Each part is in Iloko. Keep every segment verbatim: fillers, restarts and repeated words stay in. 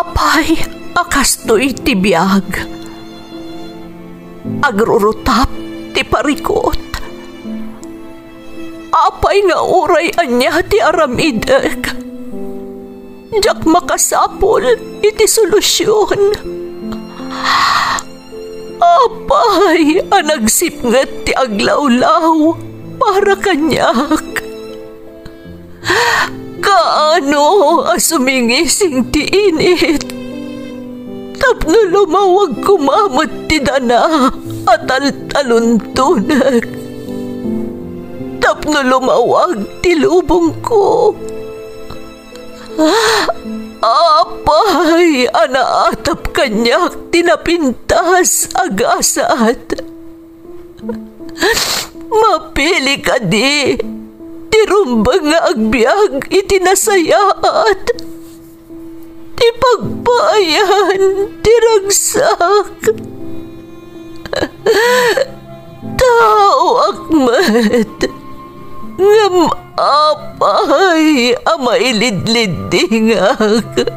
Apay a kastoy ti biag? Agrurutap ti parikut. Apay nga uray ania ti aramidek, diak makasapul iti solusion. Apay a nagsipnget ti aglawlaw para kaniak? Kaano a sumingising ti init tapno lumawag koma met ti dana a taltaluntonek, tapno lumawag ti lubongko? Apay a naatap kaniak ti napintas a gasat? Mapili kadi ti rumbeng nga agbiag iti nasayaat, ti pagpaayan ti ragsak? Taoak met, ngem apay a mailidliddingak?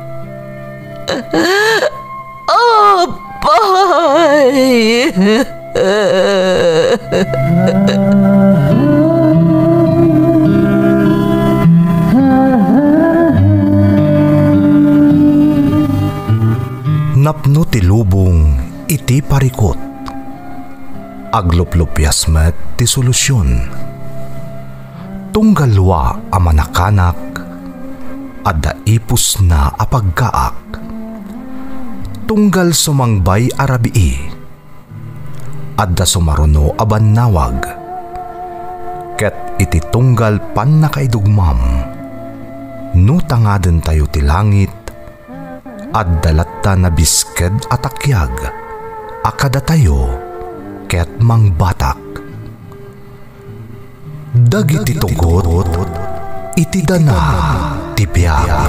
Apay! Napno ti lubong iti parikut. Agluplupias met ti solusion. Tunggal wa a manakanak, adda ipusna a paggaak. Tunggal sumangbay a rabii, adda sumaruno a bannawag. Ket iti tunggal pannakaidugmam, no tangadentayo ti langit, adda latta nabisked a takiag a kadatayo ket mangbatak. Dagiti tugot iti dana ti biag.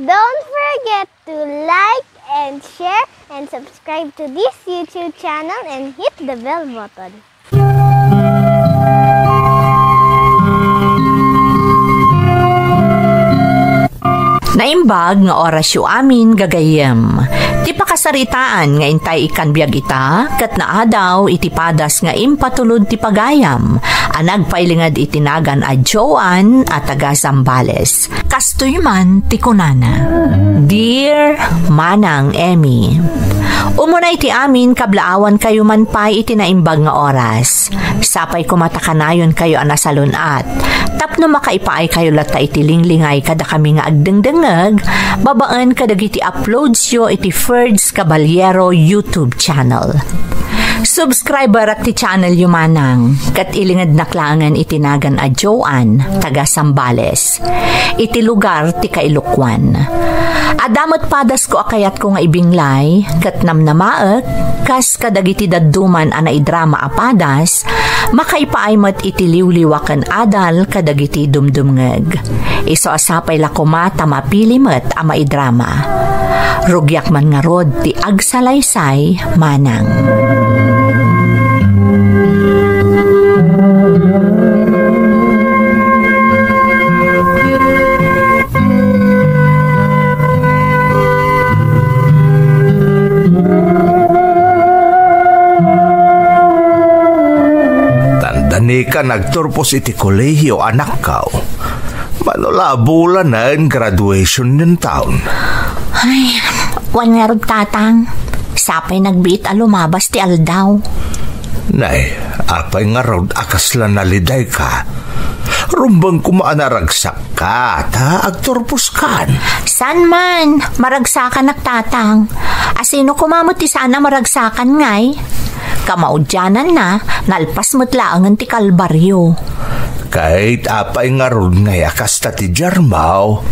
Don't forget to like and share and subscribe to this YouTube channel and hit the bell button. Naimbag nga orasyo amin, gagayyem. Ti pakasaritaan nga intay ikkan biag ita, ket naadaw iti padas nga impatulod ti pagayam a nagpailinged iti nagan a Joan a taga Zambales. Kastoy man ti kunana, Dear Manang Emmy, umuna iti amin, kablaawankayo man pay iti naimbag nga oras. Sapay koma ta kanayonkayo a nasalun-at tapno makaipaaykayo latta iti linglingay kadakami nga agdengdengngeg babaen kadagiti uploadsyo iti Ferds Caballero YouTube channel. Subscriberak ti channelyo, manang, ket ilingednak laengen iti nagan a Joan, taga Zambales, iti lugar ti kailukoan. Adda met padasko a kayatko nga ibinglay, ket namnamaek, kas kadagiti dadduma a naidrama a padas, makaipaay met iti liwliwa ken adal kadagiti dumdumngeg. Isu a sapay la koma ta mapili met a maidrama. Rugiak man ngarud ti agsalaysay manang. Dandani ka nagturpos iti kolehio, anakko. Mano la a bulanen graduation nen taon? Ay, wen ngarud, tatang. Sapay nagbiit a lumabas ti aldaw. Nay, apay ngarud a kasla nalidayka? Rumbeng koma a naragsak ka, ta agturposkan. Saan man, maragsakanak, tatang. A sino koma met ti saan a maragsakan ngay? Kamaudiananna, nalpas met laengen ti kalbario. Ket apay ngarud ngay a kasta ti diarmaw?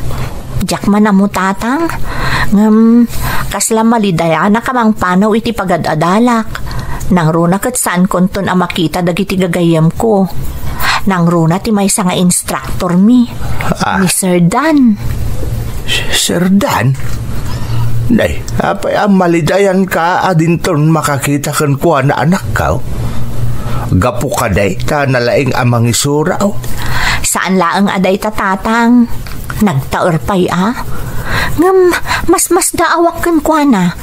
Diak man ammo, Tatang. Ngem, kasla malidayanak a mangpanaw iti pagad-adalak. Nangruna ket saankonton a makita dagiti gagayyemko. Nangruna ti maysa nga instructor mi, Ah. ni Sir Dan. Sir Dan? Nay, apay a malidayanka a dinton makakita kenkuana, anakko? Gapu kadi ta nalaing a mangisuro? Saan laeng a dayta, Tatang. Nagtaer pay a. Ngem, masmasdaawak kenkuana.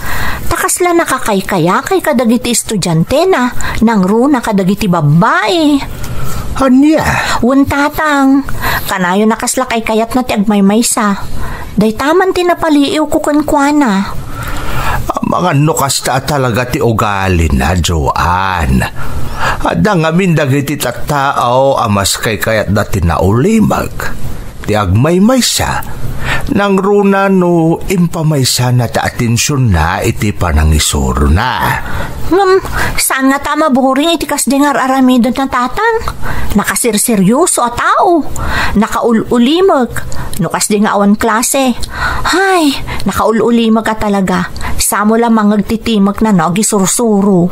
Ta kasla nakakaykayakay kadagiti estudiantena, nangruna kadagiti babbai. Ania? Wen, Tatang. Kanayon a kasla kaykayatna ti agmaymaysa. Dayta man ti napaliiwko kenkuana. Amangan no kasta a talaga ti ugalina, Joan. Adda ngamin dagiti tattao a mas kaykayatda ti naulimek, ti agmaymaysa, nangruna no impamaysana ti atensionna iti panangisurona. Ngem, saan ngata a maburing iti kasdi nga ar-aramidna, Tatang? Nakaserseryoso a tao. Nakaul-ulimek. No kasdi nga awan klase. Hay, nakaul-ulimek a talaga. Samo la mangagtitimekna no agisursuro.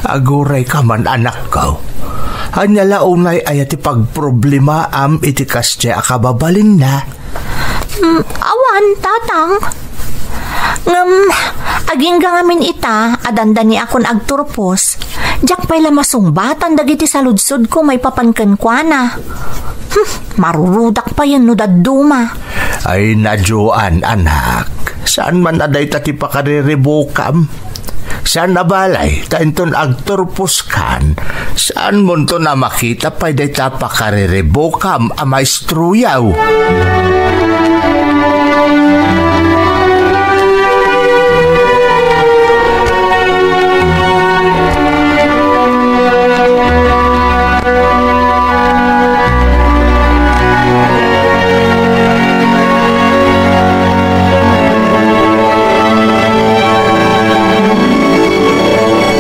Agurayka man, anakko. Ania la unay aya ti pagproblemaam iti kasdiay a kababalinna? Hmm, awan, Tatang. Ngem, agingga ngamin ita a dandaniakon agturpos, diak pay la masungbatan dagiti saludsodko maipapan kenkuana. Hmm, marurudak payen no dadduma. Ay, Joan, anak. Saan man a dayta ti pakariribukam? Saan a balay, ta inton agturposkan, saanmonto a makita pay dayta pakariribukam a maestroyo.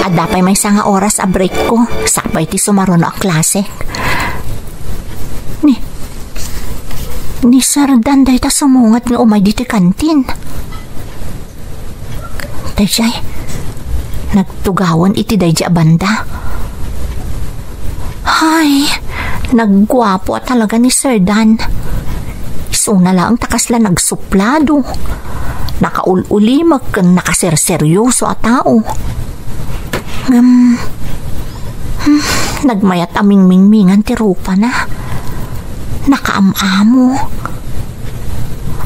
Adda pay maysa nga oras a break ko, sakbay ti sumaruno a klase. Ni, ni Sir Dan dayta sumungad nga umay ditoy kantin. Daydiay, nagtugawan iti daydiay a banda. Hay, nagguapo a talaga ni Sir Dan. Isuna laeng ta kasla nagsuplado. Nakaul-ulimek ken nakaserseryoso a tao. Ngem, hmm, nagmayat a mingmingmingan ti rupana. Nakaam-amo.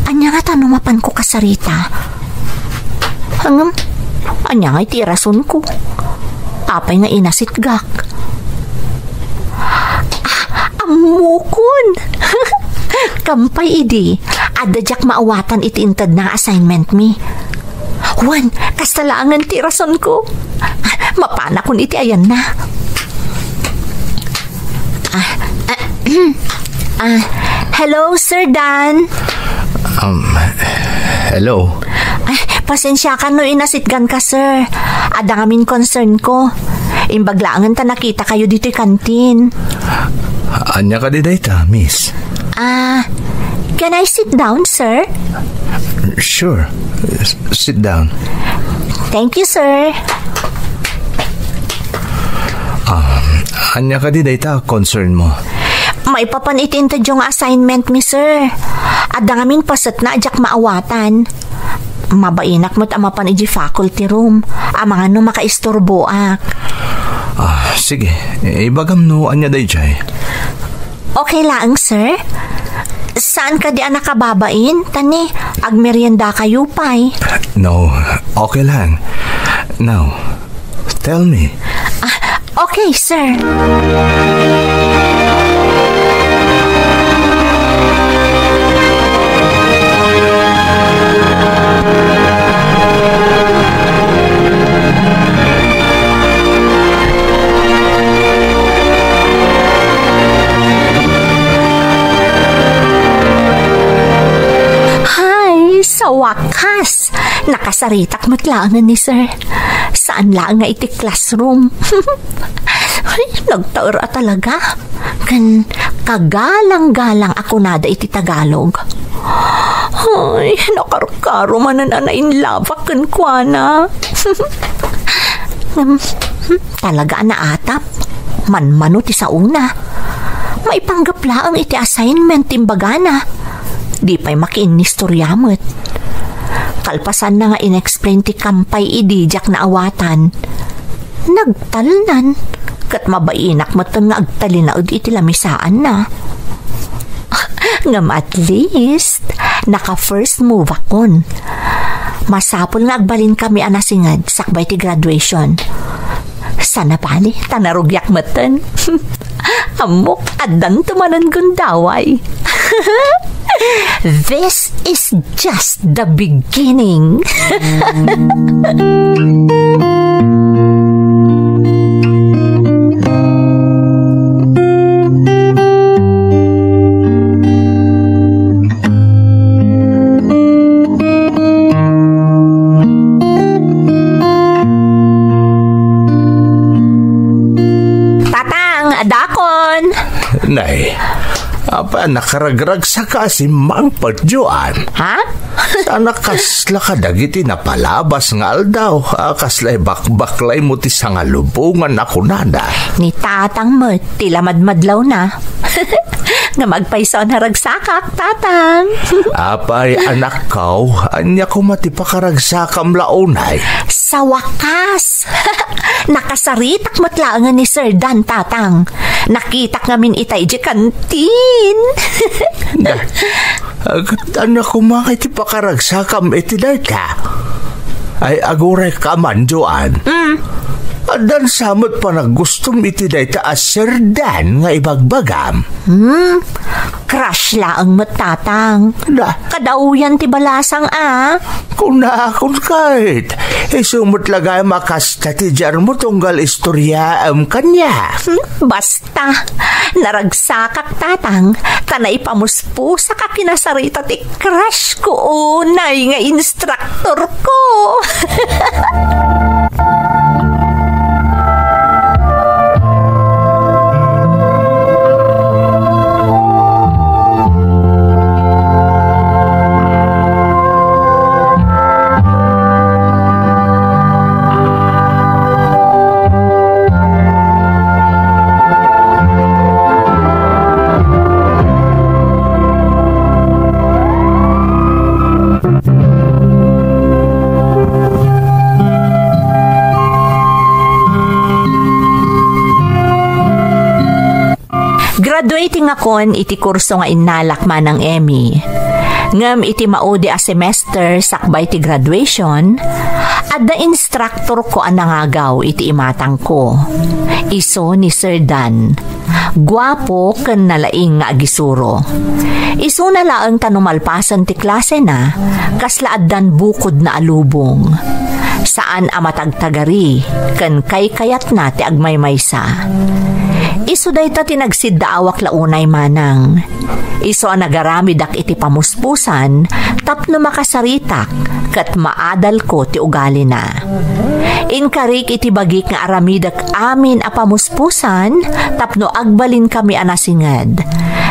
Ania ngata no mapanko kasarita? Ngem, ania ngay ti irasonko? Apay nga inasitgak? Ah, ammokon! Kampay idi, adda diak maawatan iti intedna nga assignment mi. Wen, kasta laengen ti irasonko. Mapanakon iti ayanna. Ah, ah, ah, hello, Sir Dan. Um, hello. Ay, pasensiakan no inasitganka, sir. Adda ngamin concern ko. Imbag laengen ta nakitakayo ditoy kantin. Ania kadi dayta, miss? Ah, can I sit down, sir? Sure. S-, sit down. Thank you, sir. Um, ania kadi dayta concern mo? Maipapan iti intedyo nga assignment mi, sir. Adda ngamin pasetna a diak maawatan. Mabainak met a mapan idiay faculty room. Amangan no makaisturboak. Ah, sige. Ibagam no ania daydiay. Okay laeng, sir? Saan kadi a nakababain? Ta ni, agmeriendakayo pay. No, okay lang. Now, tell me. Ah, okay, sir. Hay, sa wakas! Nakasaritak met laengen ni sir. Saan laeng nga iti classroom. Ay, nagtaer a talaga. Ken kagalang-galang a kunada iti Tagalog. Ay, nakarkaro manen a nainlabak kenkuana. Ngem, hmm, talaga a naatap. Manmano ti saona. Maipanggep laeng iti assignment ti imbagana. Di pay makiinnistoria met. Kalpasanna nga in-explain ti kampay idi diak naawatan, nagtalnan, ket mabainak metten nga agtalinaed iti lamisaanna. Ngem at least, naka-first move akon. Masapul nga agbalinkami a nasinged sakbay ti graduation. Sana bali, ta narugiak metten. Ammok, addanto manen gundaway. This is just the beginning. Tatang, adakon. Nay, apa, nakaragragsaka a simmangpet, Joan? Ha? Saan a kasla kadagiti napalabas nga aldaw, a kasla ibakbaklaymo ti sangalubongan a kunada? Ni Tatang met ti lamadmadlawna. Nga magpayso a naragsakak, Tatang. Apay, anakko, ania koma ti pakaragsakam la unay? Sa wakas, nakasaritak met laengen ni Sir Dan, Tatang. Nakitak ngamin ita idiay kantin. Da, ag-, ania koma nga iti pakaragsakam iti dayta? Ay, aguray ka man, Joan. Mm. Addan sa met panaggustom iti dayta a Sir Dan nga ibagbagam. Hmm, crush laeng met, Tatang. Da. Kadawyan ti balasang a. Kunakon ket, isu met la gayam a kasta ti diarmo tunggal istoriaem kaniak. Hmm, basta. Ta, naragsakak, Tatang, ta naipamuspusak a kinasarita ti crush ko unay nga instructor ko. Graduating akon iti kurso nga innalak, Manang Emmy. Ngem iti maudi a semester sakbay ti graduation, adda instructor ko a nangagaw iti imatangko. Isu ni Sir Dan. Guapo ken nalaing nga agisuro. Isuna laeng ta no malpasen ti klasena, kasla addan bukodna a lubong. Saan a matagtagari ken kaykayatna ti agmaymaysa. Isu dayta ti nagsiddaawak la unay, Manang. Isu a nagaramidak iti pamuspusan tapno makasaritak ket maadalko ti ugalina. Inkarik iti bagik nga aramidek amin a pamuspusan tapno agbalinkami a nasinged.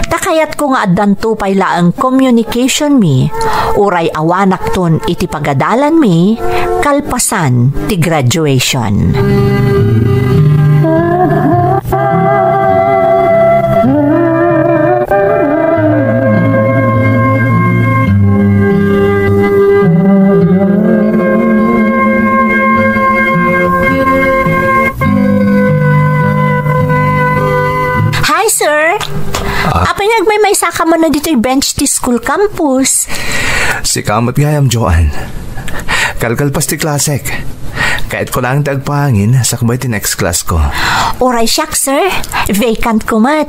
Ta kayatko nga addanto pay laeng communication mi, uray awanakton iti pagadalanmi kalpasan ti graduation. Hi, sir. Ah. Apay nga agmaymaysa ka man na ditoy bench ti school campus? Sika met gayam, Joan. Kalkalpas ti klasek. Kayatko laeng ti agpahangin sakbay ti next class ko. Uray siak, sir. Vacant ko met.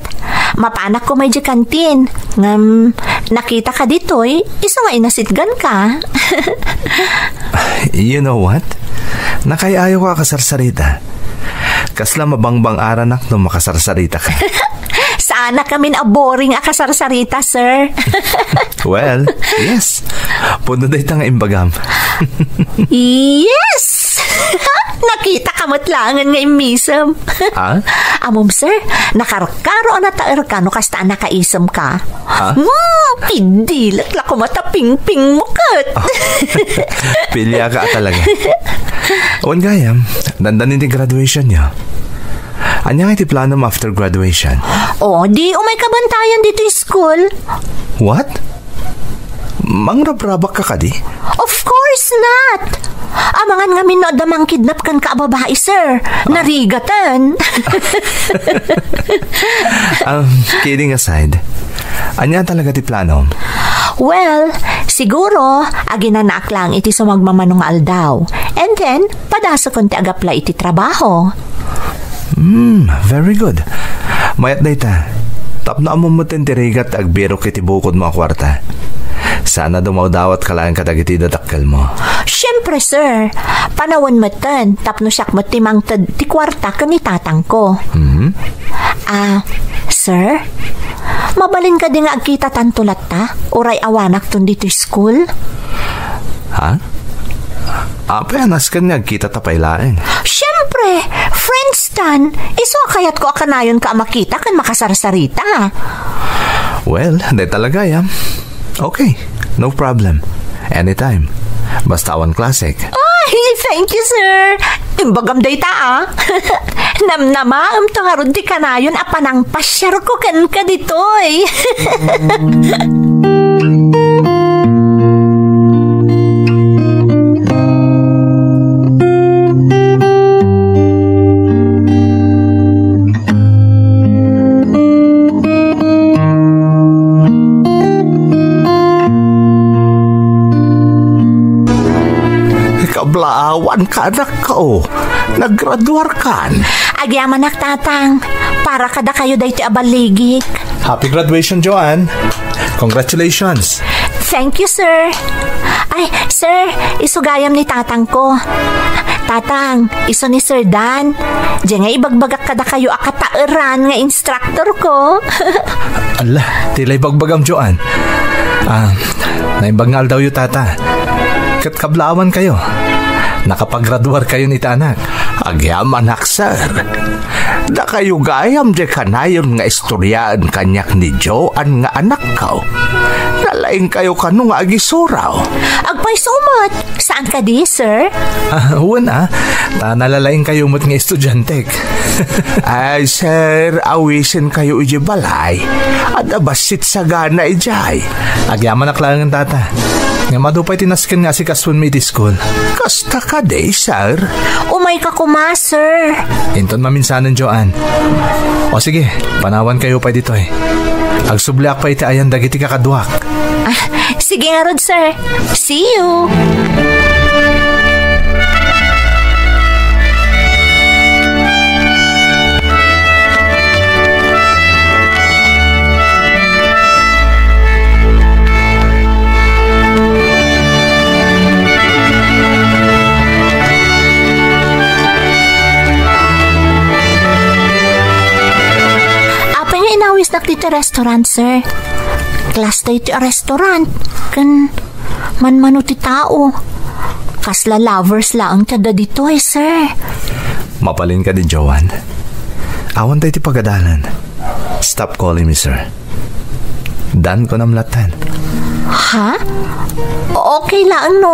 Mapanak ko may di kantin. Ngem, nakita ka ditoy, isu nga inasitgan ka. You know what? Nakaay-ayo ka a kasarsarita. Kasla mabangbang-aranak no makasarsarita ka. Saan a kamin a boring a kasarsarita, sir. Well, yes. Pudno dayta nga imbagam. Yes! Nakita ka met laengen nga immisem. Ah? Ammom, sir, nakarkaro a nataerka no kasta a nakaisemka. Ha? Hmm, pidilat la koma ta pingpingmo ket. Pilya ka talaga. Wen gayam, dandanin ti graduation niyo. Ania nga iti planom after graduation? Oh, di umay ka bantayan ditoy school. What? Mangrabrabak ka kadi? Of course not! Amangan ngamin no adda mangkidnap kenka a babai, sir. Narigaten. Um, kidding aside, ania talaga ti plano? Well, siguro, aginanaak lang iti sumagmamano nga aldaw. And then, padasukon ti agapply iti trabaho. Hmm, very good. Mayat dayta. Tapno ammom metten ti rigat ti agbirok iti bukodmo a kuarta. Saan a dumawdawat ka laeng kadagiti dadakkelmo. Siempre, sir. Panawen metten, tapno siak met ti mangted ti kuarta ken ni tatangko. Mhm. Ah, sir? Mabalin kadi nga agkitatanto latta? Uray awanakton ditoy school? Ha? Apay a nasken nga agkitata pay laeng? Siempre! Friends tan! Isu a kayatko a kanayonka a makita ken makasarsarita. Well, dayta la gayam. Okay, no problem. Anytime. Basta awan klasek. Ay, thank you, sir. Imbagam dayta, ah. Namnamaemto ngarud ti kanayon a panangpasiarko kenka ditoy. Kablaawan ka, anakko. Naggraduarkan. Agyamanak, Tatang. Para kadakayo daytoy a balligik. Happy graduation, Joanne. Congratulations. Thank you, sir. Ay, sir, isu gayam ni tatangko. Tatang, isu ni Sir Dan. Diay nga ibagbagak kadakayo a kataeran nga instructor ko. Ala, ti la ibagbagam, Joanne. Ah, naimbag nga aldawyo, tata. Ket kablaawan kayo. Nakapagraduar kayo ni ti anak. Agyamanak, sir. Dakayo gayam diay kanayon nga istoryaen kaniak ni Joan nga anakko. Nalaing kayo kano nga agisuro. Agpayso met. Saan kadi, sir? Ah, wen, ah. Ta nalalaing kayo met nga estudiantek. Ay, sir, awisen kayo idiay balay. Adda bassit sagana idiay. Agyamanak laengen, tata. Ngem adu pay ti nasken nga asikasuenmi iti school. Kasta kadi, sir? Umayka koma, sir. Inton maminsanen, Joan. O sige, panawan kayo pay ditoy. Agsubliak pay iti ayan dagiti kakaduak. Ah, sige ngarud, sir. See you. Apay nga inawisnak ditoy restaurant, sir? Class daytoy a restaurant. Ken manmano ti tao. Kasla lovers laeng ti adda ditoy, sir. Mabalin kadi, Joan. Awan daytoy pagadalan. Stop calling me sir. Dan, kunam lattan. Ha? Okay laeng no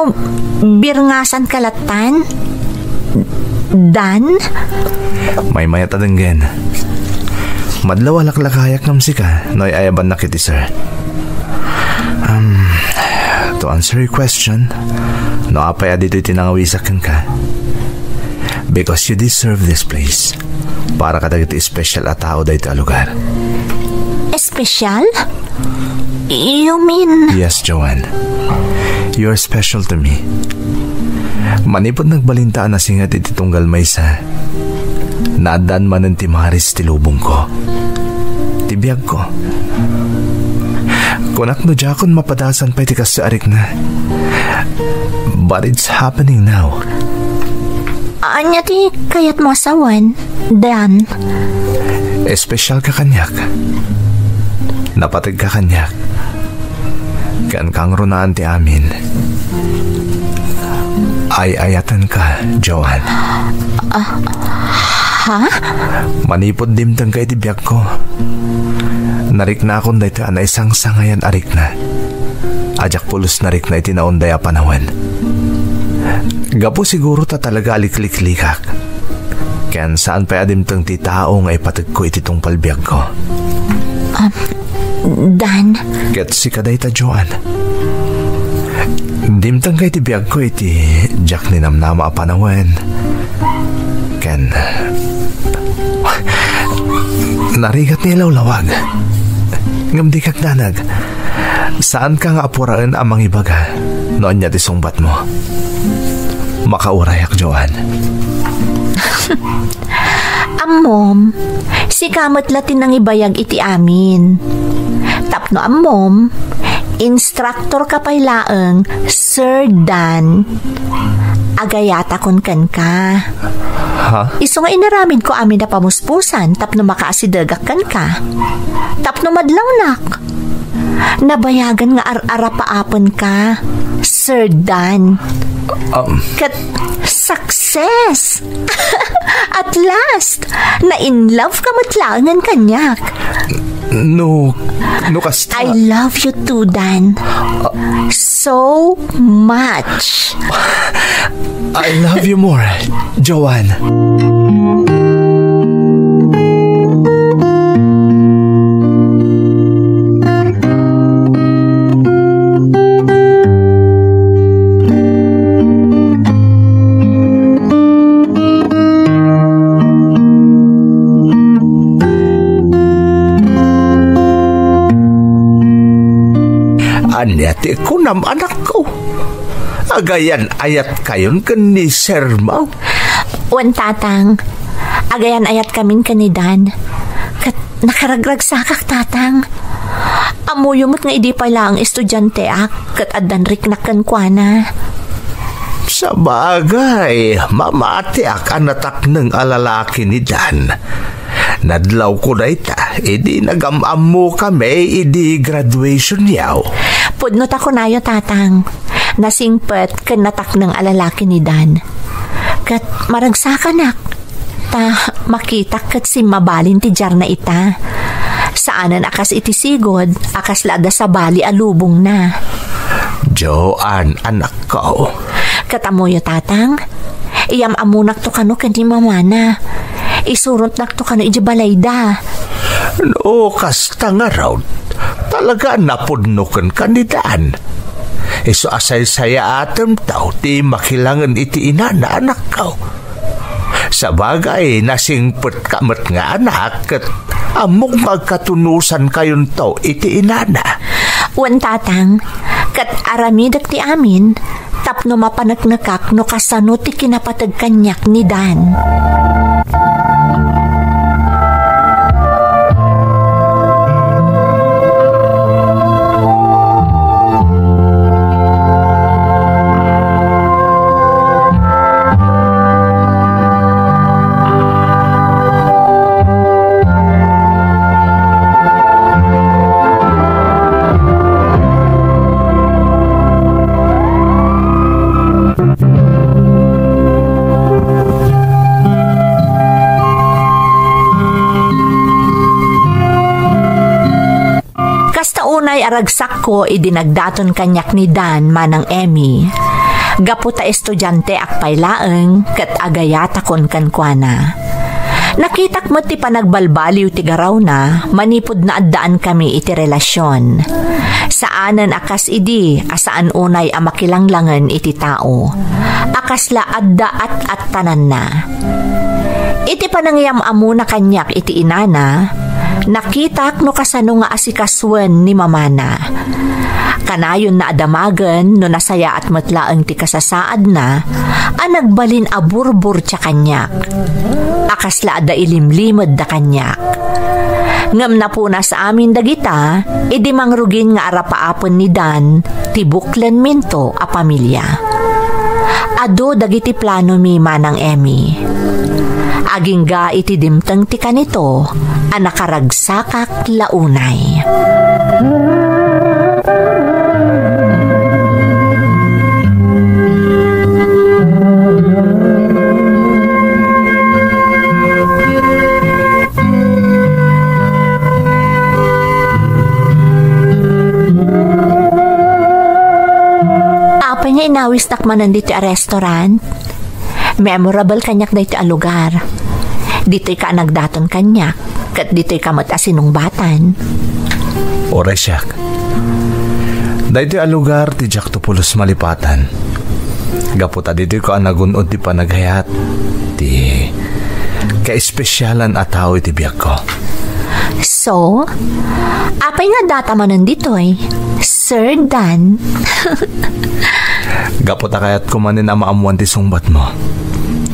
birngasan ka lattan? Dan? Maymayat a denggen. Madlaw a laklakayak ngem sika no ay-ayabannak iti sir. Um, to answer your question, no apay a ditoy ti nangawisak kenka? Because you deserve this place. Para kadagiti special a tao daytoy a lugar. Special? You mean? Yes, Joanne. You're special to me. Manipud nagbalinta a nasinget iti tunggal maysa, naaddaan manen ti maris ti lubongko, ti biagko. Kunak no diakon mapadasan pay ti kasla a rikna. But it's happening now. Ania ti kayatmo a sawen, Dan? Espesyal ka kaniak. Napateg ka kaniak. Ken kangrunaan ti amin. Ay-ayatenka, Joanne. Ah, ha? Manipud dimtengka iti biagko, nariknakon daytoy a naisangsangayan a rikna. A diak pulos narikna iti naunday a panawen. Gapu siguro ta talaga a likliklikak. Ken saan pay a dimteng ti tao nga ipategko iti tungpal biagko. Um, Dan. Ket sika dayta, Joanne. Dimtengka iti biagko iti diak ninamnama a panawen. Ken narigat nga ilawlawag. Ngem dika agdanag. Saanka nga apuraen a mangibaga no ania ti sungbatmo. Makaurayak, Joanne. Ammom, sika met la ti nangibayag iti amin. Tapno ammom, instructor ka pay laeng, Sir Dan. Agayatakon kenka. Ha? Isu nga inaramidko amin a pamuspusan tapno makaasidegak kenka. Tapno madlawnak. Nabayagan nga ar-arapaapenka, Sir Dan. Um. Ket success! At last, na-in love ka met laengen kaniak. No, no kasta. I love you too, Dan. So much. I love you more, Joanne. Ania ti kunam, anakko? Agayan-ayatkayon ken ni Sir Mau? Wen, Tatang. Agayan-ayatkamin ken ni Dan. Ket nakaragragsakak, Tatang. Ammoyo met nga idi pay laeng estudianteak ket addan riknak kenkuana. Sabagay, mamatiak a natakneng a lalaki ni Dan. Nadlawko dayta idi nagam-ammokami idi graduationyo. Pudno ta kunayo, Tatang. Nasingpet ken natakneng a lalaki ni Dan. Ket maragsakanak, ta makitak ket simmabalin ti diarna ita. Saanen a kas iti sigud a kasla adda sabali a lubongna. Joan, anakko. Ket ammoyo, Tatang, iyam-ammonakto kano ken ni mamana. Isurotnakto kano idiay balayda. No kasta ngarud, talaga a napudno kenka ni Dan. Isu a saysayaatemto ti makilangen iti inana, anakko. Sabagay, nasingpetka met nga anak, ket ammok nga agkatunosankayonto iti inana. Wen, Tatang, ket aramidek ti amin tapno mapaneknekak no kasano ti kinapateg kaniak ni Dan. Kasta unay a ragsakko idi nagdaton kaniak ni Dan, Manang Emmy. Gapu ta estudianteak pay laeng ket agayatakon kenkuana. Nakitak met ti panagbalbaliw ti garawna manipud naaddaankami iti relasion. Saanen a kas idi a saan unay a makilanglangen iti tao a kasla adda at-attananna. Iti panangiyam-ammona kaniak iti inana, nakitak no kasano nga asikasuen ni mamana. Kanayonna a damagen no nasayaat met laeng ti kasasaadna a nagbalin a burburtia kaniak, a kasla adda ilimlimedda kaniak. Ngem napunas amin dagita idi mangrugin nga arapaapen ni Dan ti buklenminto a pamilia. Adu dagiti planomi, Manang Emmy. Agingga iti dimteng ti kanito a nakaragsakak la unay. Ania inawisnak manen ditoy a restaurant? Memorable kaniak daytoy a lugar. Ditoyka a nagdaton kaniak, ket ditoyka met a sinungbatan. Uray siak. Daytoy a lugar ti diakto pulos malipatan. Gapu ta ditoyko a nagun-od ti panagayat, ti kaespesialan a tao iti biagko. So, apay nga addata manen ditoy, Sir Dan? Gapu ta kayatko manen a maammoan ti sungbatmo.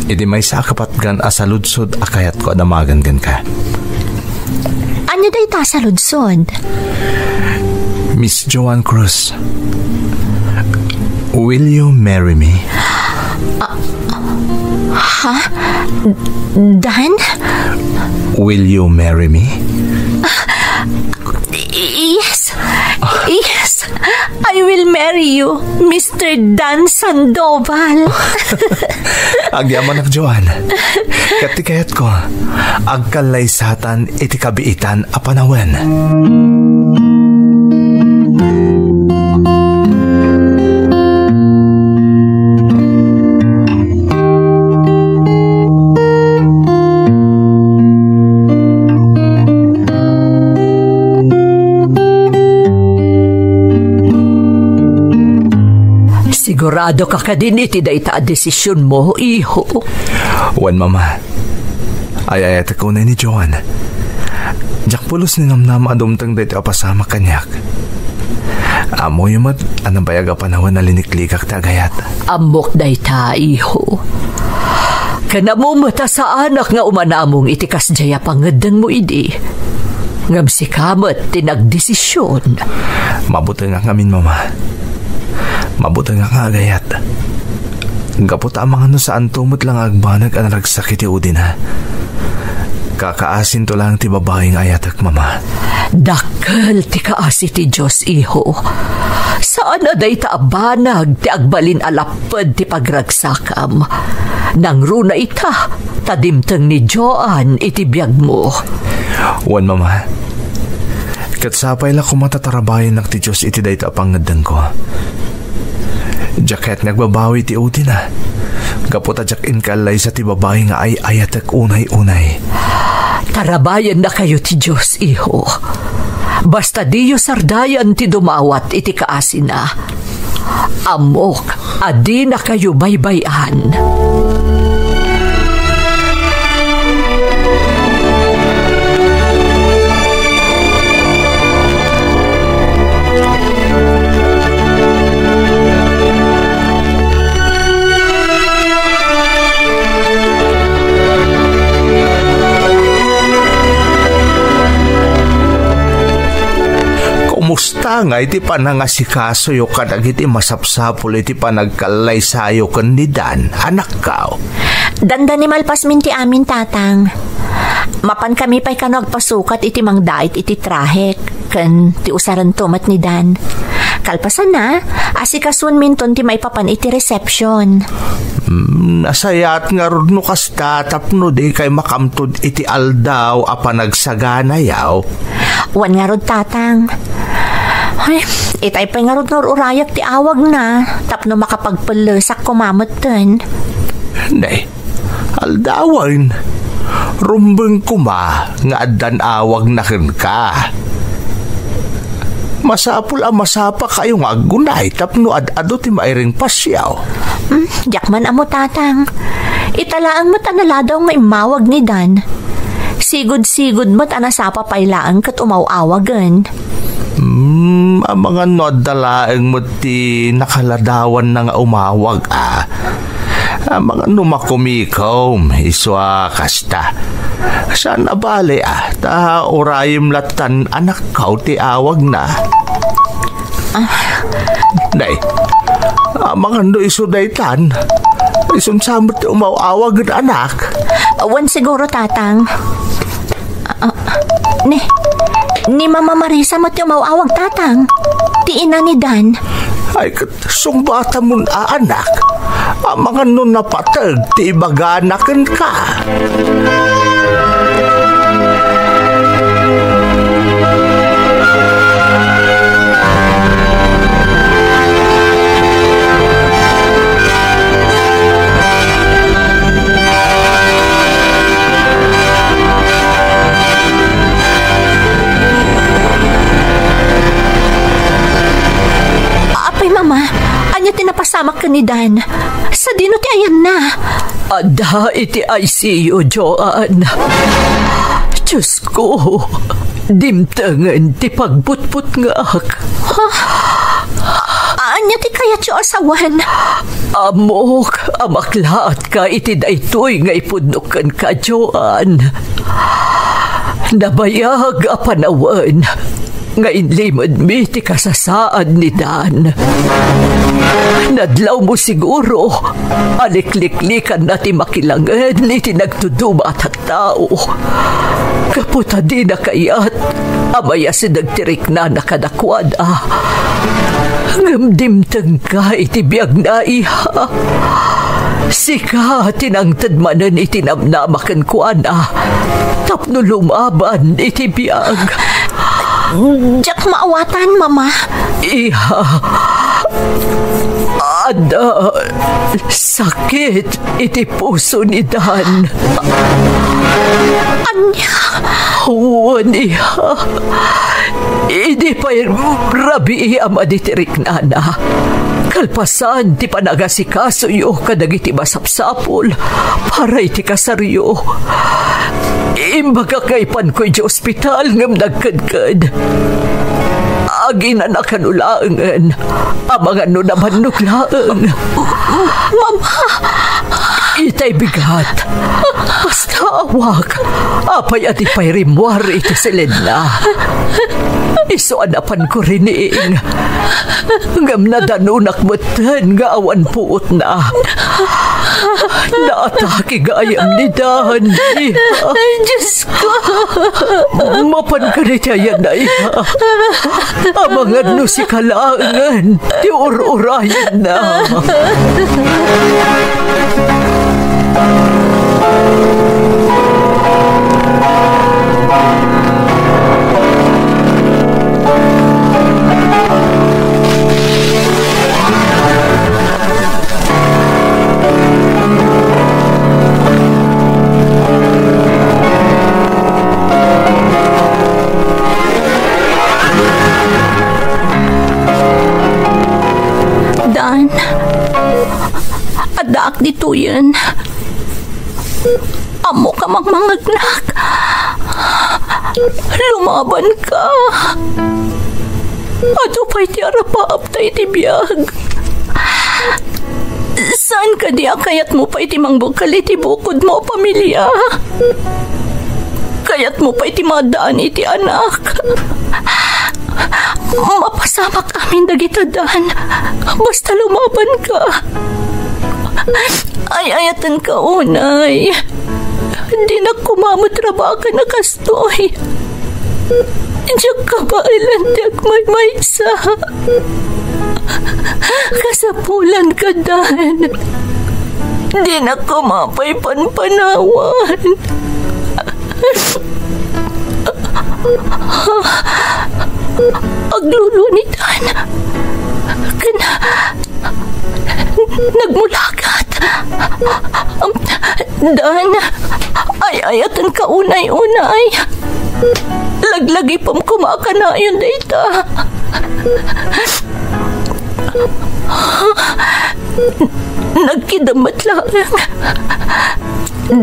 Iti maysa a kapatgan a saludsod a kayatko a damagen kenka. Ania dayta a saludsod? Miss Joanne Cruz, will you marry me? Ha? Dan? Will you marry me? Yes. Yes. I will marry you, Mister Dan Sandoval. Agyamanak, Joanne. Ket ti kayatko, agkallaysatan iti kabiitan a panawen. Sigurado ka kadin iti dayta a desisionmo, iho? Wen, Mama. Ay-ayatek unay ni Joan. Diak pulos ninamnama a dumteng daytoy a pasamak kaniak. Ammoyo met a nabayag a panawen a linikligak ti agayat. Ammok dayta, iho. Ken ammom met a saanak nga umanamong iti kasdiay a pangeddengmo idi. Ngem sika met ti nagdesision. Mabutengak ngamin, Mama. Mabutengak nga agayat. Gapu ta amangan no saanto met la nga agbanag a naragsak iti udina. Kakaasinto laeng ti babai nga ayatek, Mama. Dakkel ti kaasi ti Dios, iho. Saan a dayta a banag ti agbalin a lapped ti pagragsakam. Nangruna ita, ta dimteng ni Joan iti biagmo. Wen, Mama. Ket sapay la koma ta tarabayennak ti Dios iti dayta a pangeddengko. Diak kayat nga agbabawi ti udina, gapu ta diak inkallaysa ti babai nga ay-ayatek unay-unay. Tarabayennakayo ti Dios, iho. Basta diyo sardayan ti dumawat iti kaasina. Ammok a dinakayo baybay-an. Kumusta ngay ti panangasikasoyo kadagiti masapsapul iti panagkallaysayo ken ni Dan, anakko? Dandani malpasmin ti amin, Tatang. Mapankami pay kano agpasukat iti mangdait iti trahek ken ti usaranto met ni Dan. Kalpasanna, asikasuenminton ti maipapan iti reception. Hmm, nasayaat ngarud no kasta tapno dikay makamtud iti aldaw a panagsaganayo. Wen ngarud, Tatang. Ay, itay pay ngarud nga ur-urayak ti awagna tapno makapagpellesak koma metten. Nay, aldawen, rumbeng koma nga addan awagna kenka. Masapul a masapakayo nga aggunay tapno ad-adu ti mairing pasiaw. Hmm, diak man ammo, Tatang. Ita laeng met a naladaw nga immawag ni Dan. Sigud-sigud met a nasapa pay laeng ket umaw-awagen. Hmm, amangan no adda laeng met ti nakaladawanna nga umawag, a. Amangan no makumikom, isu a kasta. Saan a bale, a, ta urayem lattan anakko ti awagna. Ah. Nay, amangan no isu daytan. Isun sa met ti umaw-awagen, anak. Wen siguro, Tatang. Ah, ni, ni Mama Marisa met ti umaw-awag, Tatang. Ti ina ni Dan. Ay, ket sungbatamon a anak. Amangan no napateg ti ibagana kenka. Mama, ania ti napasamak ken ni Dan? Sadino ti ayanna? Adda iti I C U, Joan. Diyos ko, dimtengen ti pagbutbutngak. Ha? Ania ti kayatyo a sawen? Ammok a maklaatka iti daytoy nga ipudno kenka, Joan. Nabayag a panawen nga inlimedmi ti kasasaad ni Dan. Nadlawmo siguro a likliklikanna ti makilangen iti nagtuduma a tattao. Gapu ta dina kayat a mayasideg ti riknana kadakuada. Ngem dimtengka iti biagna, iha. Sika ti nangted manen iti namnama kenkuana tapno lumaban iti biag. Diak maawatan, Mama. Iha, adda sakit iti puso ni Dan. Ania? Wen, iha. Idi pay rabii a madi ti riknana, kalpasan ti panagasikasoyo kadagiti masapsapul para iti kasaryo, imbagak nga ipanko idiay ospital ngem nagkedked. Aginana kano laengen amangan no nabannog laeng. Mama! Itay bigat. Basta awak. Apay a di pay rimmuar iti silinna. Isu a napanko rining. Ngem nadanonak metten nga awan puotna. Naatake gayam ni Dan. Ay, Diyos ko! Mapan ka ni ti ayan na iya. Amangan no sika laengen ti ur-urayenna. Dan, addaak ditoyen. Ammok a mangmangngegnak. Lumabanka. Adu pay ti arapaapta iti biag. Saan kadi a kayatmo pay ti mangbukkel iti bukodmo a pamilia? Kayatmo pay ti maaddaan iti anak? Mapasamak amin dagita, Dan. Basta lumabanka. Ay-ayatenka unay. Dinak koma met rabaken a kastoy. Diak kabaelan ti agmaymaysa. Kasapulanka, Dan. Dinak koma pay panpanawan. Aglulunitan. Ken nagmulagat. Dan, ay-ayatenka unay-unay. Laglagipem koma a kanayon dayta. Nagkidem met laeng.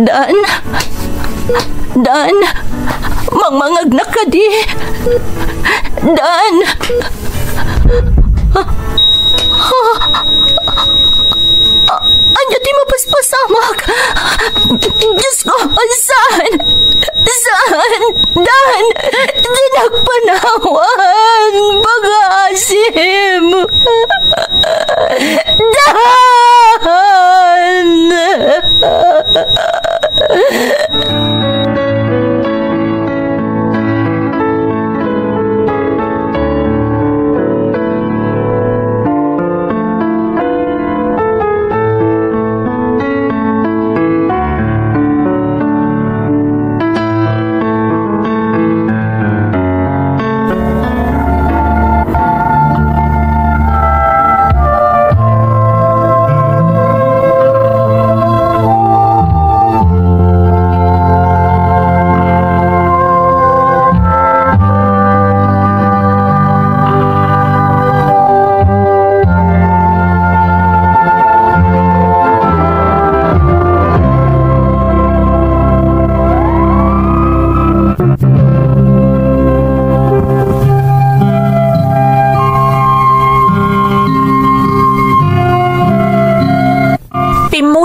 Dan. Dan. Mangmangngegnak kadi. Dan. Ania ti mapaspasamak? Diyos ko, saan? Saan? Dan! Dinak panawan! Pagaasim! Dan!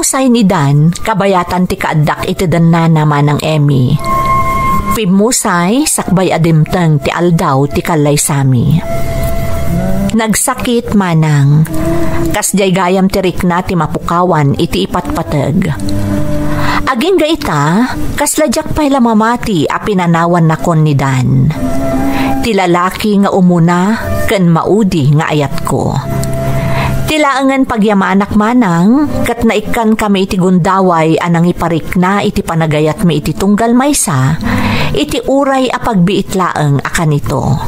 Say ni Dan, kabayatan ti kaaddak iti dannana, Manang Emmy. Pimmusay, sakbay a dimteng ti aldaw ti kallaysami. Nagsakit, Manang. Kasdiay gayam ti rikna ti mapukawan iti ipatpateg. Agingga ita, kasla diak pay la mamati a pinanawannakon ni Dan. Ti lalaki nga umuna ken maudi nga ayatko. Ti laengen pagyamanak, Manang, ket naikkankami iti gundaway a nangiparikna iti panagayatmi iti tunggal maysa, iti uray a pagbiit laeng a kanito.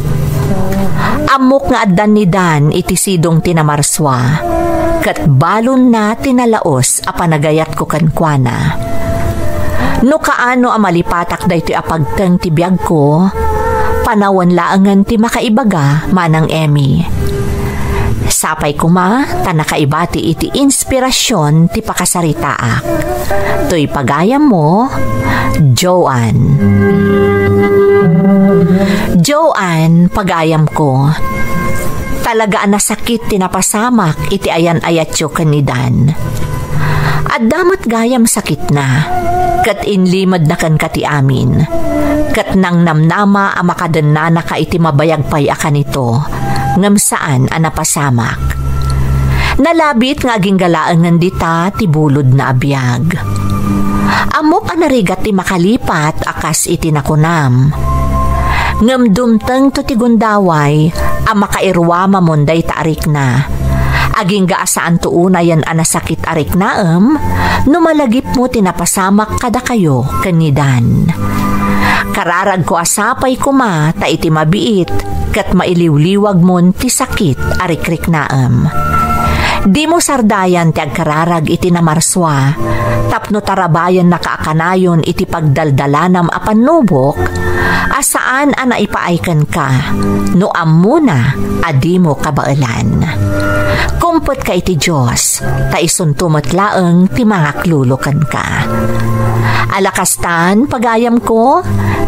Ammok nga addan ni Dan iti sidong ti namarsua, ket balonna ti nalaus a panagayatko kenkuana. No kaano a malipatak daytoy a pagteng ti biagko, panawen laengen ti makaibaga, Manang Emmy. Sapay koma ta nakaibati iti inspirasyon ti pakasaritaak. Toy pagayammo, Joanne. Joanne, pagayamko. Talaga a nasakit ti napasamak iti ayan-ayatyo ken ni Dan. Adda met gayam sakitna, ket inlimedna kenka ti amin, ket nangnamnama a makadennanaka iti mabayag pay a kanito, ngem saan a napasamak. Nalabit nga agingga laengen dita ti bulodna a biag. Ammok a narigat ti makalipat a kas iti nakunam. Ngem dumtengto ti gundaway a makairuamamon dayta a rikna. Agingga a saanto unayen a nasakit a riknaem no malagipmo ti napasamak kadakayo ken ni Dan. Kararagko a sapay koma ta iti mabiit ket mailiwliwagmon ti sakit a rikriknaem. Dimo sardayan ti agkararag iti namarsua tapno tarabayennaka a kanayon iti pagdaldalanam a pannubok a saan a naipaay kenka no ammona a dimo kabaelan. Kumpetka iti Dios, ta isunto met laeng ti mangaklulo kenka. Ala kastan, pagayamko,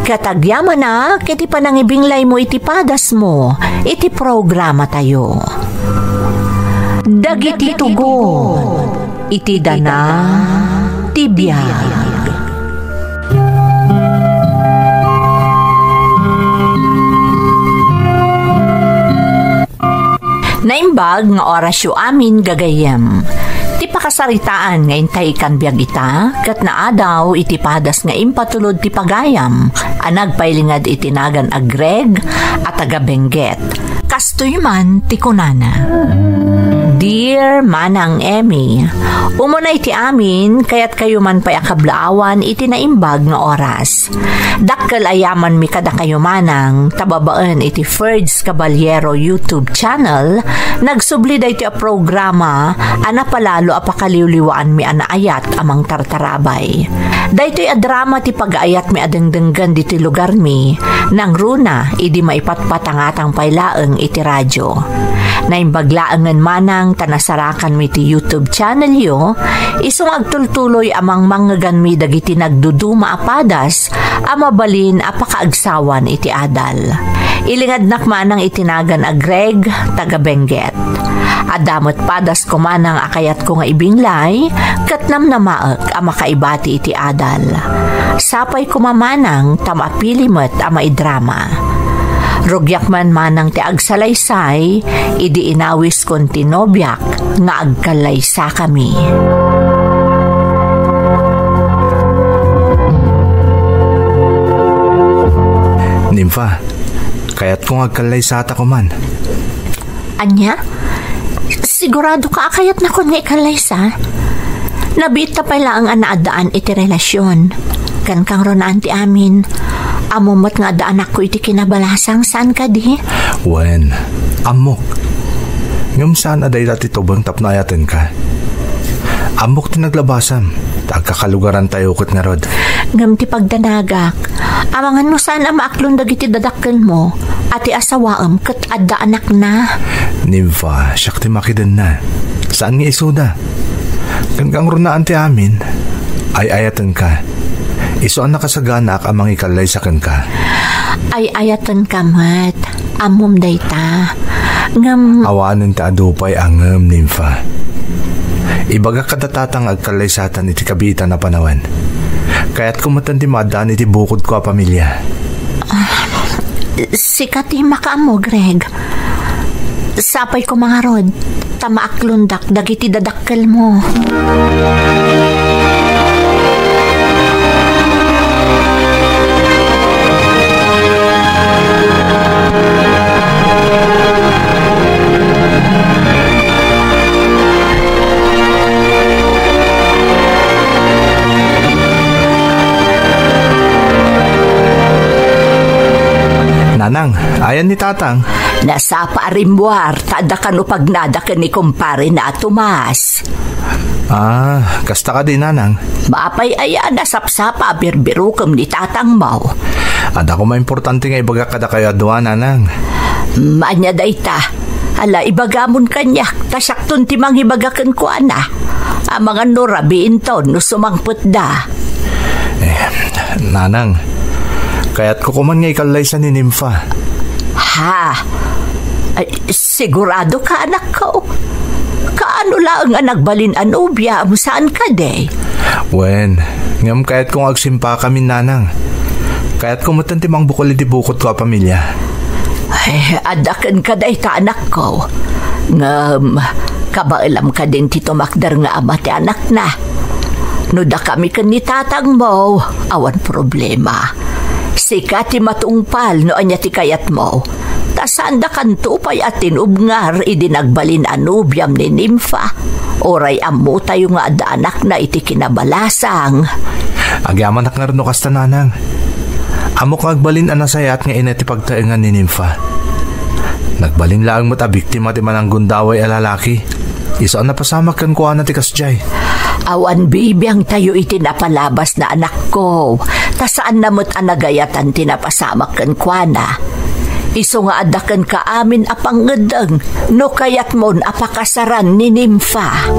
ket agyamanak iti panangibinglaymo iti padasmo iti programatayo. Dagiti tugon iti dana ti biag. Naimbag nga orasyo amin, gagayyem. Ti pakasaritaan nga intay ikan biag ita, ket naadaw iti padas nga impatulod ti pagayam a nagpailingad iti nagan a Greg a taga Benguet. Kastoy man ti kunana, Dear Manang Emmy, umuna iti amin, kayatkayo man pay a kablaawan iti naimbag nga oras. Dakkel a yamanmi kadakayo, Manang, ta babaen iti Ferds Caballero YouTube channel, nagsubli daytoy a programa a napalalo a pakaliwliwaanmi a naayat a mangtartarabay. Daytoy a drama ti pagaayatmi a dengdenggen ditoy lugarmi, nangruna idi maipatpatangatang pay laeng iti radyo. Naimbag laengen, Manang, ta nasarakanmi ti YouTube channelyo, isu nga agtultuloy a mangmangngeganmi dagiti nagduduma a padas a mabalin a pakaagsawan iti adal. Ilingadnak, Manang, iti nagan a Greg, taga Benguet. Adda met padasko, Manang, a kayatko nga ibinglay, ket namnamaek a makaibati iti adal. Sapay koma, Manang, ta mapili met a maidrama. Rugiak man, Manang, ti agsalaysay idi inawiskon ti nobiak nga agkallaysakami. Nympha, kayatko nga agkallaysatako man. Ania? Sigurado ka a kayatnakon nga ikallaysa? Nabiitta pay laeng a naaddaan iti relasion. Ken kangrunaan ti amin, ammo met nga adda anakko iti kinabalasang, saan kadi? Wen, ammok. Ngem saan a dayta ti tubeng tapno ayatenka. Ammok ti naglabasam, ta agkakalugarantayo ket ngarud. Ngem ti pagdanagak, amangan no saan a maaklon dagiti dadakkelmo, a ti asawaem ket adda anakna. Nympha, siak ti makidenna. Saan nga isuda. Ken kangrunaan ti amin, ay-ayatenka. Isu a nakasaganaak a mangikallaysa kenka. Ay-ayatenka met. Ammom dayta. Ngem awanen ti adu pay a ngem, Nympha. Ibagak kada tatang agkallaysatan iti kabiitan a panawen. Kayatko metten ti maaddaan iti bukodko a pamilya. Ah, sika ti makaammo, Greg. Sapay ko mangarod, ta maaklondak dagiti dadakkelmo. Nanang, ayan ni Tatang. Nasapa a rimmuar, ta adda kano pagnada ken ni kumparena a Tomas. Ah, kasta kadi, Nanang? Maapay aya a nasapsapa a birbirukem ni tatangmo? Adda koma importante nga ibagak kadakayo a dua, Nanang. Mm, ania dayta? Ala, ibagamon kaniak, ta siakton ti mangibaga kenkuana. Amangan no rabiinton no sumangpetda. Eh, Nanang, kayatko koman nga ikallaysa ni Nimfa. Ha? Ay, sigurado ka, anakko? Kaano laeng a nagbalin a nobiam, saan kadi? Wen, ngem kayatko nga agsimpakami, Nanang. Kayatko metten ti mangbukol iti bukodko a pamilya. Ay, adda kenka dayta, anakko. Ngem, kabaelam kadin ti tumakder nga ama ti anakna. No dakami ken ni tatangmo, awan problema. Sika ti matungpal no ania ti kayatmo. Ta saandakanto pay a tinubngar idi nagbalin a nobiam ni Nimfa. Uray ammotayo nga adda anakna iti kinabalasang. Agyamanak ngarud no kasta, Nanang. Ammok nga agbalin a nasayaat nga ina ti pagtaengan ni Nimfa. Nagbalin laeng met a biktima ti mananggundaway a lalaki. Isu a napasamak kenkuana ti kasdiay. Awan bibiangtayo iti napalabasna, anakko, ta saanna met a nagayatan ti napasamak kenkuana. Isu nga adda kenka amin a pangngeddeng no kayatmon a pakasaran ni Nimfa.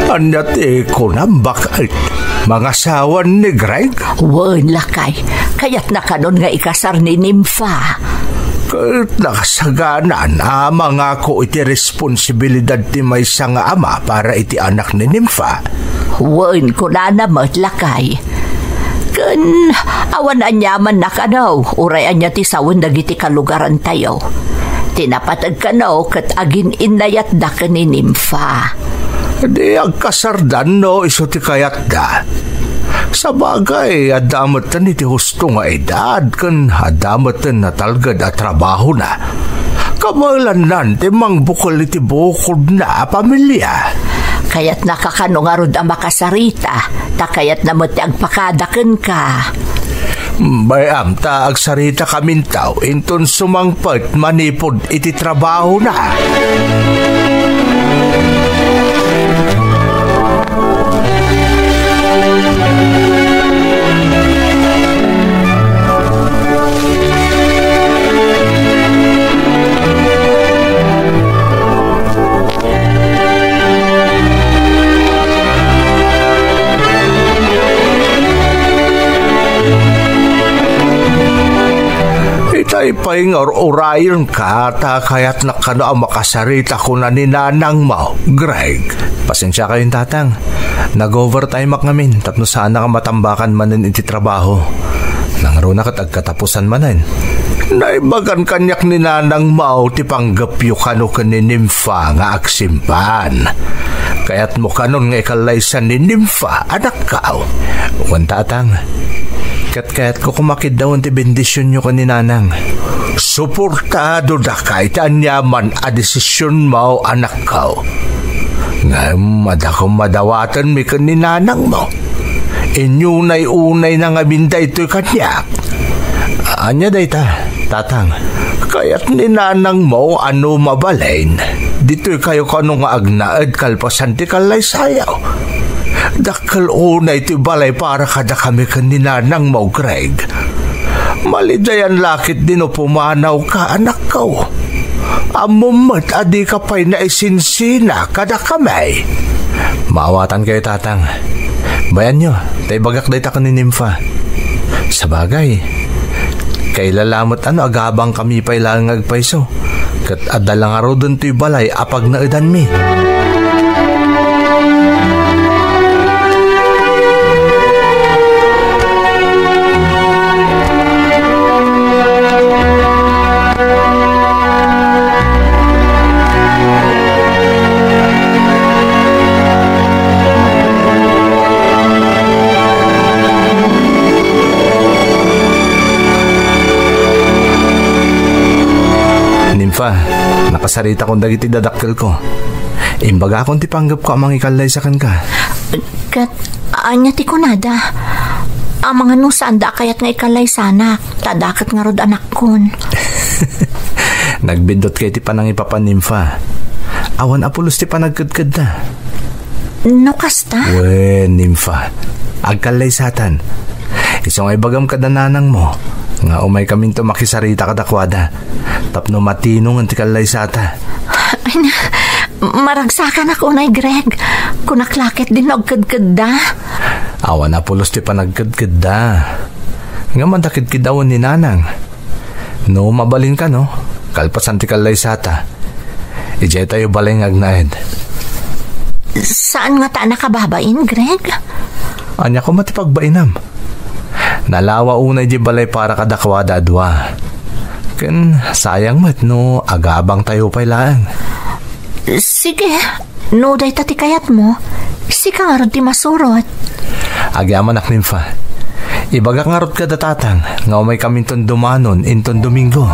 Ania ti kunam, baket? Mangasawan ni Greg? Wen, lakay. Kayatna kanon nga ikasar ni Nimfa. Ket nakasaganan a mangako iti responsibilidad ti maysa nga ama para iti anak ni Nimfa. Wen, kunana met, lakay. Ken awan aniamanna kano, uray ania ti sawen dagiti kalugarantayo. Ti napateg kano ket agin-innayatda ken ni Nimfa. Di agkasardan no isu ti kayatda. Sabagay, adda metten iti husto nga edad ken adda metten natalged a trabahona. Kabaelannan ti mangbukol iti bukodna a pamilya. Kayatnaka kano ngarud a makasarita, ta kayatna met ti agpakada kenka. Bay-am ta agsaritakaminto inton sumangpet manipud iti trabahona. Itay pay nga ur-urayenka ta kayatnak kano a makasarita, kuna ni nanangmo, Greg. Pasensiakayon, Tatang. Nag-overtime-ak ngamin tapno saanak a matambakan manen iti trabaho. Nangruna ket agkatapusan manen. Naibagan kaniak ni nanangmo ti panggepyo kano ken ni Nimfa nga agsimpan. Kayatmo kanon nga ikallaysan ni Nimfa, anakko? Wen, Tatang. Ket kayatko koma kiddawen ti bendisionyo ken ni nanang. Suportado daka iti aniaman a desisionmo, anakko. Ngem adda koma dawatenmi ken ni nanangmo. Inyunay-unayna ngamin daytoy kaniak. Ania dayta, Tatang? Kayat ni nanangmo a no mabalin, ditoykayo kano nga agnaed kalpasan ti kallaysayo. Dakkel unay ti balay para kadakami ken ni nanangmo, Greg. Malidayan la ketdi no pumanawka, anakko. Ammom met a dika pay naisinsina kadakami. Maawatankayo, Tatang. Bayanyo, ta ibagak dayta ken ni Nympha. Sabagay, kailalamet a no agabangkami pay laeng nga agpayso, ket adda la ngaruden toy balay a pagnaedanmi. Nympha, nakasaritakon dagiti dadakkelko. Imbagakon ti panggepko a mangikallaysa kenka. Ket ania ti kunada? Amangan no saanda a kayat nga ikallaysanak, ta dakket ngarud anakkon. Nagbiddutkayo ti panangipapan, Nympha. Awan a pulos ti panagkedkedda. No kasta? Wen, Nympha. Agkallaysatan. Isu nga ibagam kada nanangmo nga umaykaminto makisarita kadakuada tapno matinongen ti kallaysata. Ay, na, maragsakanak unay, Greg. Kunak la ketdin no agkedkedda. Awan a pulos ti panagkedkedda. Ngem adda kedkedawen ni nanang. No mabalinka, no, kalpasan ti kallaysata, idiay tayo balay nga agnaed. Saan ngata a nakababain, Greg? Ania koma ti pagbainam? Nalawa unay di balay para kadakuada a dua. Ken sayang met no agabang tayo pay laeng. Sige, no dayta ti kayatmo, sika ngarud ti masurot. Agyamanak, Nympha. Ibagak ngarud kada tatang nga umaykaminton dumanon inton Domingo.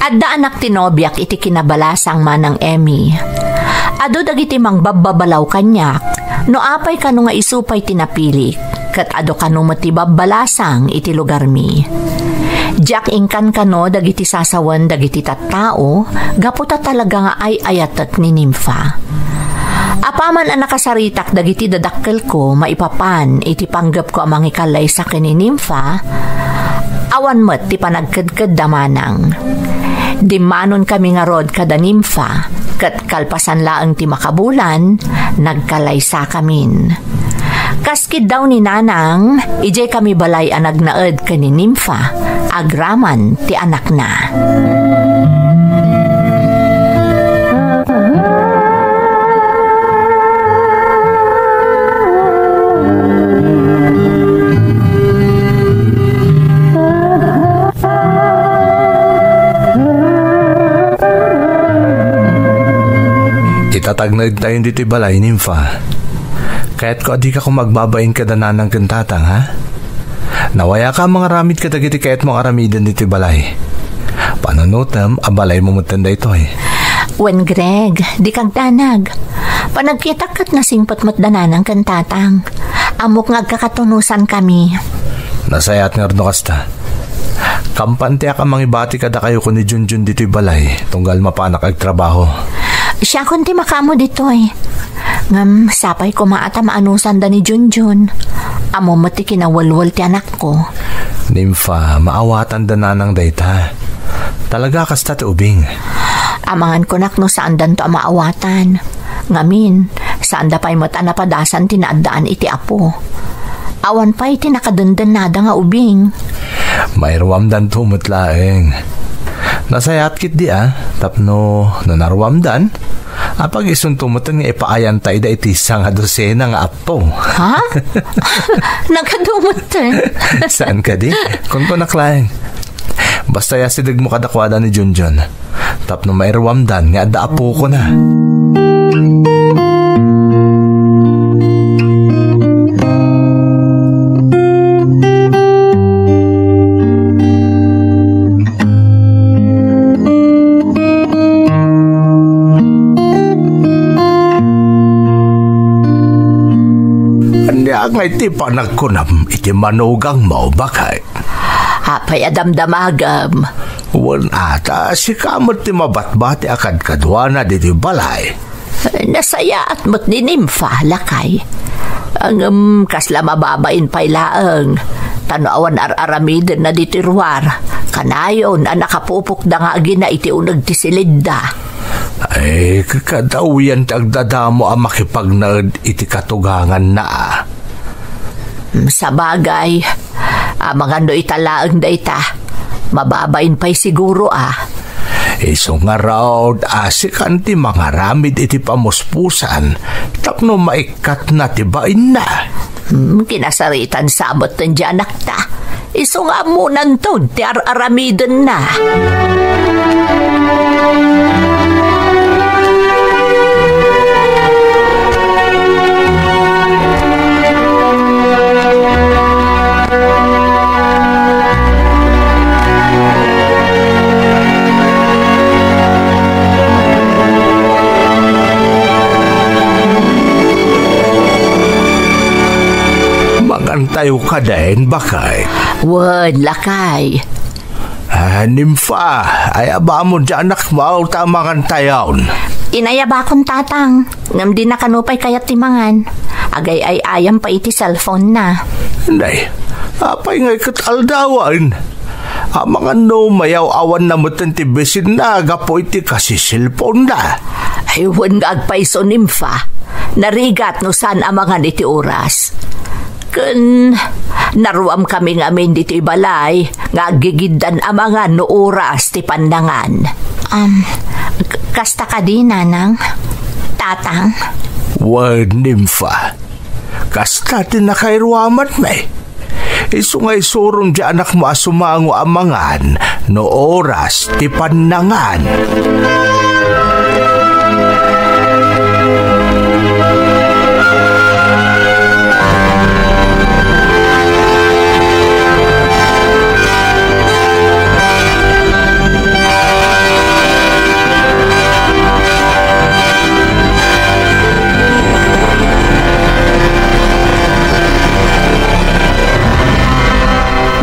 Adda anak ti nobiak iti kinabalasang, Manang Emmy. Adu dagiti mangbabbabalaw kaniak, no apay kano nga isu pay ti napilik, ket adu kano met ti babbalasang iti lugarmi. Diak inkan kano dagiti sasawen dagiti tattao, gapu ta talaga nga ay-ayatek ni Nympha. Apaman a nakasaritak dagiti dadakkelko maipapan iti panggepko a mangikallaysa ken ni Nympha, awan met ti panagkedkedda manang. Dimmanonkami ngarud kada Nympha, ket kalpasan laeng ti makabulan, nagkalaysakamin. Kas kiddaw ni Nanang, idiay kami balay a nagnaed ken ni Nympha, agraman ti anakna. Itatagnaed tayo ditoy balay, Nympha. Kayatko a dika koma agbabain kada Nanang ken Tatang, ha? Nawayaka a mangaramid kadagiti kayatmo nga aramiden ditoy balay. Panunotem a balaymo metten daytoy. Wen, Greg, dika agdanag. Panagkitak ket nasingpet met da Nanang ken Tatang. Ammok nga agkakatunosankami. Nasayaat ngarud no kasta. Kaampantiak a mangibati kadakayo ken ni Junjun ditoy balay, tunggal mapanak agtrabaho. Siakon ti makaammo ditoy. Ngem sapay koma a ta maanosanda ni Junjun. Ammom met ti kinawelwel ti anakko. Nympha, maawatanda Nanang dayta. Talaga kasta ti ubing. Amangan kunak no saandanto a maawatan. Ngamin, saanda pay met a napadasan ti naaddaan iti Apo. Awan pay ti nakadendennada nga ubing. Mairuamdanto met laeng. Nasayaat ketdi a, tapno no naruamdan, apag-isunto metten nga ipaayanta ida iti sanga dosena nga appo. Ha? Nagadu metten. Saan kadi? Kunkunak laeng. Basta asidegmo kadakuada ni Junjun. Tapno mairuamdan nga adda apokona. Diak ngay ti panagkunam iti manugangmo, baket. Apay a damdamagem? Wen ata, sika met ti mabatbati a kadkaduana ditoy balay. Nasayaat met ni Nimfa, lakay. Ngem kasla mababain pay laeng. Ta no awan ar-aramidenna ditoy ruar, kanayon a nakapupokda nga agina iti uneg ti silidda. Ay, kakadawian ti agdadamo a makipagnaed iti katuganganna, a. Mm, sabagay, amangan no ita laeng dayta, mababain pay siguro, a. Isu ngarud, a, sikan ti mangaramid iti pamuspusan tapno maikkatna ti bainna. Hmm, kinasaritan sa metten ti anakta. Isu nga ammonanton ti ar-aramidenna. Mangantayo kadin, baket? Wen, lakay. Ah, Nimfa, ayabamon ti anakmo ta mangantayon. Inayabakon, tatang, ngem dina kano pay kayat ti mangan. Agay-ay-ayam pay iti cellphone-na. Nay, apay ngay ket aldawen? Amangan no mayaw-awanna metten ti bisinna gapu iti kasiselponna. Ay, wen nga agpayso, Nimfa. Narigat no saan a mangan iti oras. Ken naruamkami ngamin ditoy balay nga aggigiddan a mangan no oras ti pannangan. Um, k-, kasta kadi, nanang? Tatang? Wen, Nimfa. Kasta ti nakairuamanmi. Isu nga isurom ti anakmo a sumango a mangan no oras ti pannangan.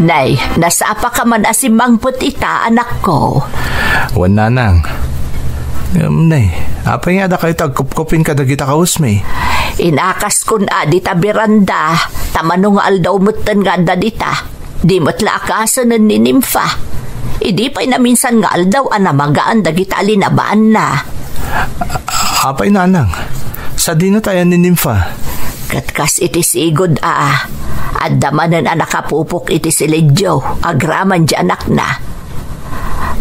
Nay, nasapaka man a simmangpet ita, anakko. Wen, nanang. Ngem, nay, apay nga adda kayo ti agkupkupin kadagita kawesmi? Inakaskon a dita beranda, ta mano nga aldaw metten nga adda dita. Di met la akasanen ni Nimfa. Idi pay naminsan nga aldaw a namagaan dagita a linabaanna. Apay, nanang, sadino tayo ni Nimfa? Ket kas iti sigud a, adda manen a nakapupok iti silidyo, agraman ti anakna.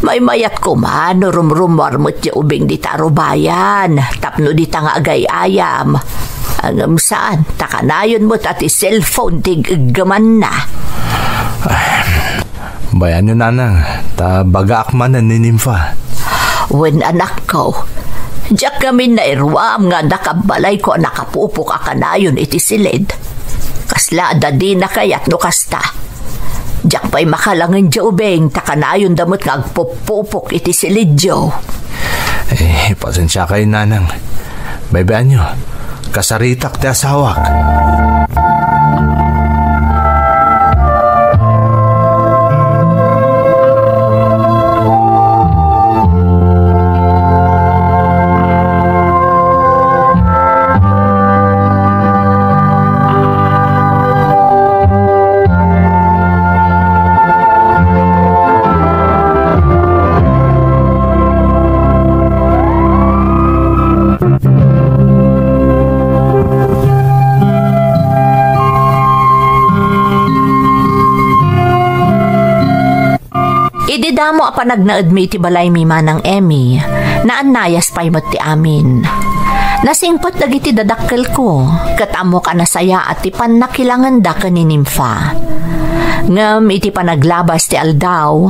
Maymayat koma no rumrumuar met ti ubing dita rubayan, tapno dita nga agay-ayam. Ngem saan, ta kanayon met a ti cellphone ti ig-iggemanna. Bayanyo, nanang, ta bagaak manen ni Nimfa. Wen, anakko, diak ngamin nairuam nga adda kabbalayko a nakapupok a kanayon iti silid. Kasla adda dina kayat no kasta. Diak pay makalangen ti ubing, ta kanayonda met nga agpuppupok iti silidyo. Eh, pasensiakayo, nanang. Baybayanyo, kasaritak ti asawak. Idi damo a panagnaedmi iti balaymi, Manang Emmy, naannayas pay met ti amin. Nasingpet dagiti dadakkelko, ket ammok a nasayaat ti pannakilangenda ken ni Nimfa. Ngem iti panaglabas ti aldaw,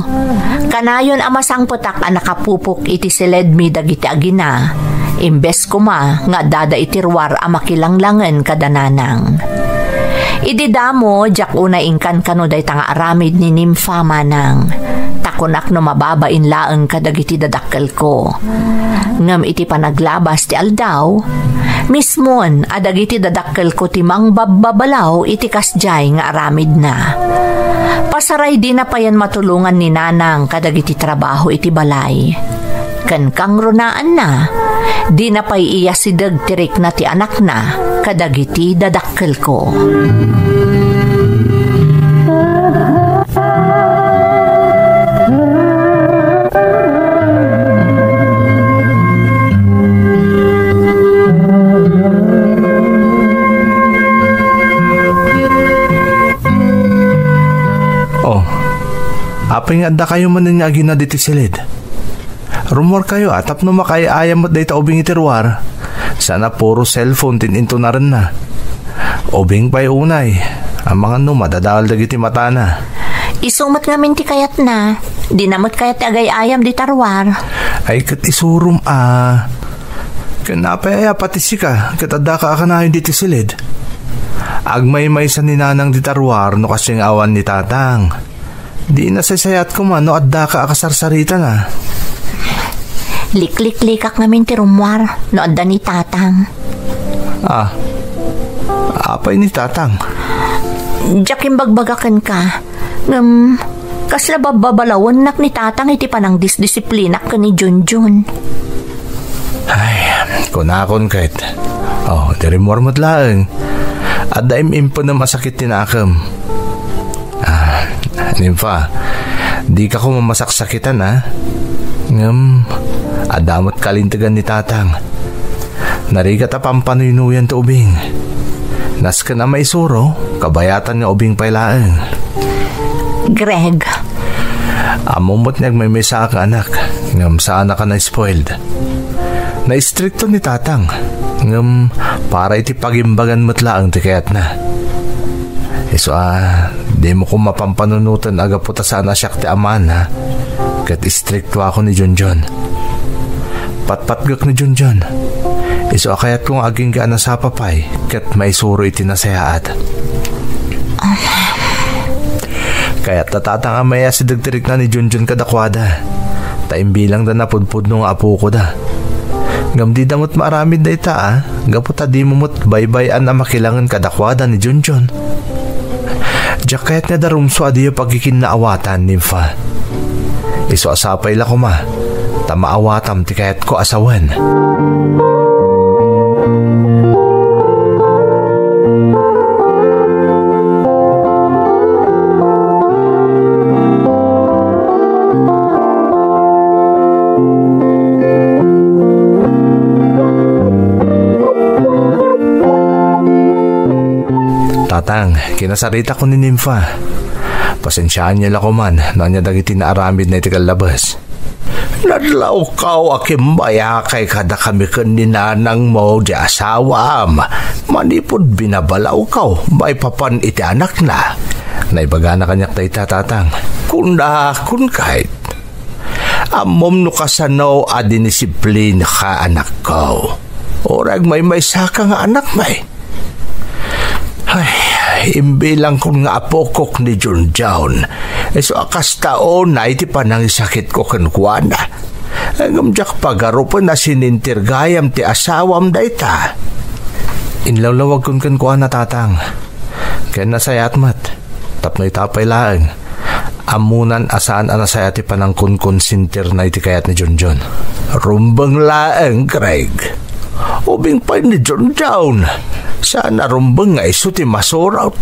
kanayon a masangpetak a nakapupok iti siledmi dagiti agina, imbes koma nga addada iti ruar a makilanglangen kada nanang. Idi damo, diak unay inkankano dayta nga aramid ni Nimfa, manang. Ta Kunak no mababain laeng kadagiti dadakkelko. Ngem iti panaglabas ti aldaw, mismon a dagiti dadakkelko ti mangbabbabalaw iti kasdiay nga aramidna. Pasaray dina payen matulongan ni Nanang kadagiti trabaho iti balay. Ken kangrunaanna, dina pay iyasideg ti rikna ti anakna kadagiti dadakkelko. Oh, apay nga addakayo manen nga agina diti silid? Rummuarkayo a tapno makaay-ayam met dayta ubing iti ruar. Saan a puro cellphone ti intunarenna. Ubing pay unay, amangan no madadael dagiti matana. Isu met ngamin ti kayatna. Dina met kayat ti agay-ayam dita ruar. Ay, ket isurom a. Ken apay aya pati sika, ket addaka a kanayon diti silid? Agmaymaysa ni Nanang dita ruar no kasing awan ni Tatang. Di nasaysayaat koma no addaka a kasarsaritana. Likliklikak ngamin ti rummuar no adda ni Tatang. Ah, apay ni Tatang? Diak imbagbaga kenka. Ngem, kasla babbabalawennak ni Tatang iti panangdisdisiplinak ken ni Junjun. Ay, kunakon ket. Oh, di rimmuar met laeng. Adda im-impenem a sakit ti nakem. Ah, Nympha, dika koma masaksakitan, a. Ngem, adda met kalintegan ni Tatang. Narigat a pampanuynuyan ti ubing. Nasken a maisuro, kabayatan nga ubing pay laeng. Greg. Ammom met nga agmaymaysaak nga anak, ngem saannak a na-spoiled. Naistrikto ni Tatang, ngem para iti pagimbagan met laeng ti kayatna. Isu a, dimo koma pampanunoten a gapu ta saan a siak ti amana, ket istriktoakon ni Junjun. Patpatgek ni Junjun. Isu a kayatko nga agingga a nasapa pay ket maisuro iti nasayaat. Kayat ta Tatang a mayasideg ti rikna ni Junjun kadakuada. Ta imbilangda napudpudno nga apokoda. Ngem dida met maaramid dayta, a, gapu ta dimo met baybay-an a makilangen kadakuada ni Junjun. Diak kayat nga darumso a diyo pagkikinnaawatan, Nympha. Isu a sapay la koma, ta maawatam ti kayatko a sawen. Tatang, kinasaritakon ni Nympha. Pasensiaanyo la koman no ania dagiti naaramidna iti kallabes. Nadlawkaw a kimbayakay kadakami ken ni nanangmo ti asawam. Manipud binabalawkaw maipapan iti anakna. Naibagana kaniak dayta, Tatang. Kunakon ket, ammom no kasano a dinisiplinaka, anakko. Uray agmaymaysaka nga anakmi. Ay, imbilangkon nga apokok ni Junjun. Isu a kasta unay ti panangisakitko kenkuana. Ngem diak pagarupen a sininter gayam ti asawam dayta. Inlawlawagkon kenkuana, Tatang. Ken nasayaat met. Tapno ita pay laeng, ammonan a saan a nasayaat ti panangkonkonsentirna iti kayat ni Junjun. Rumbeng laeng, Greg. Ubing pay ni Junjun. Saan a rumbeng nga isu ti masurot.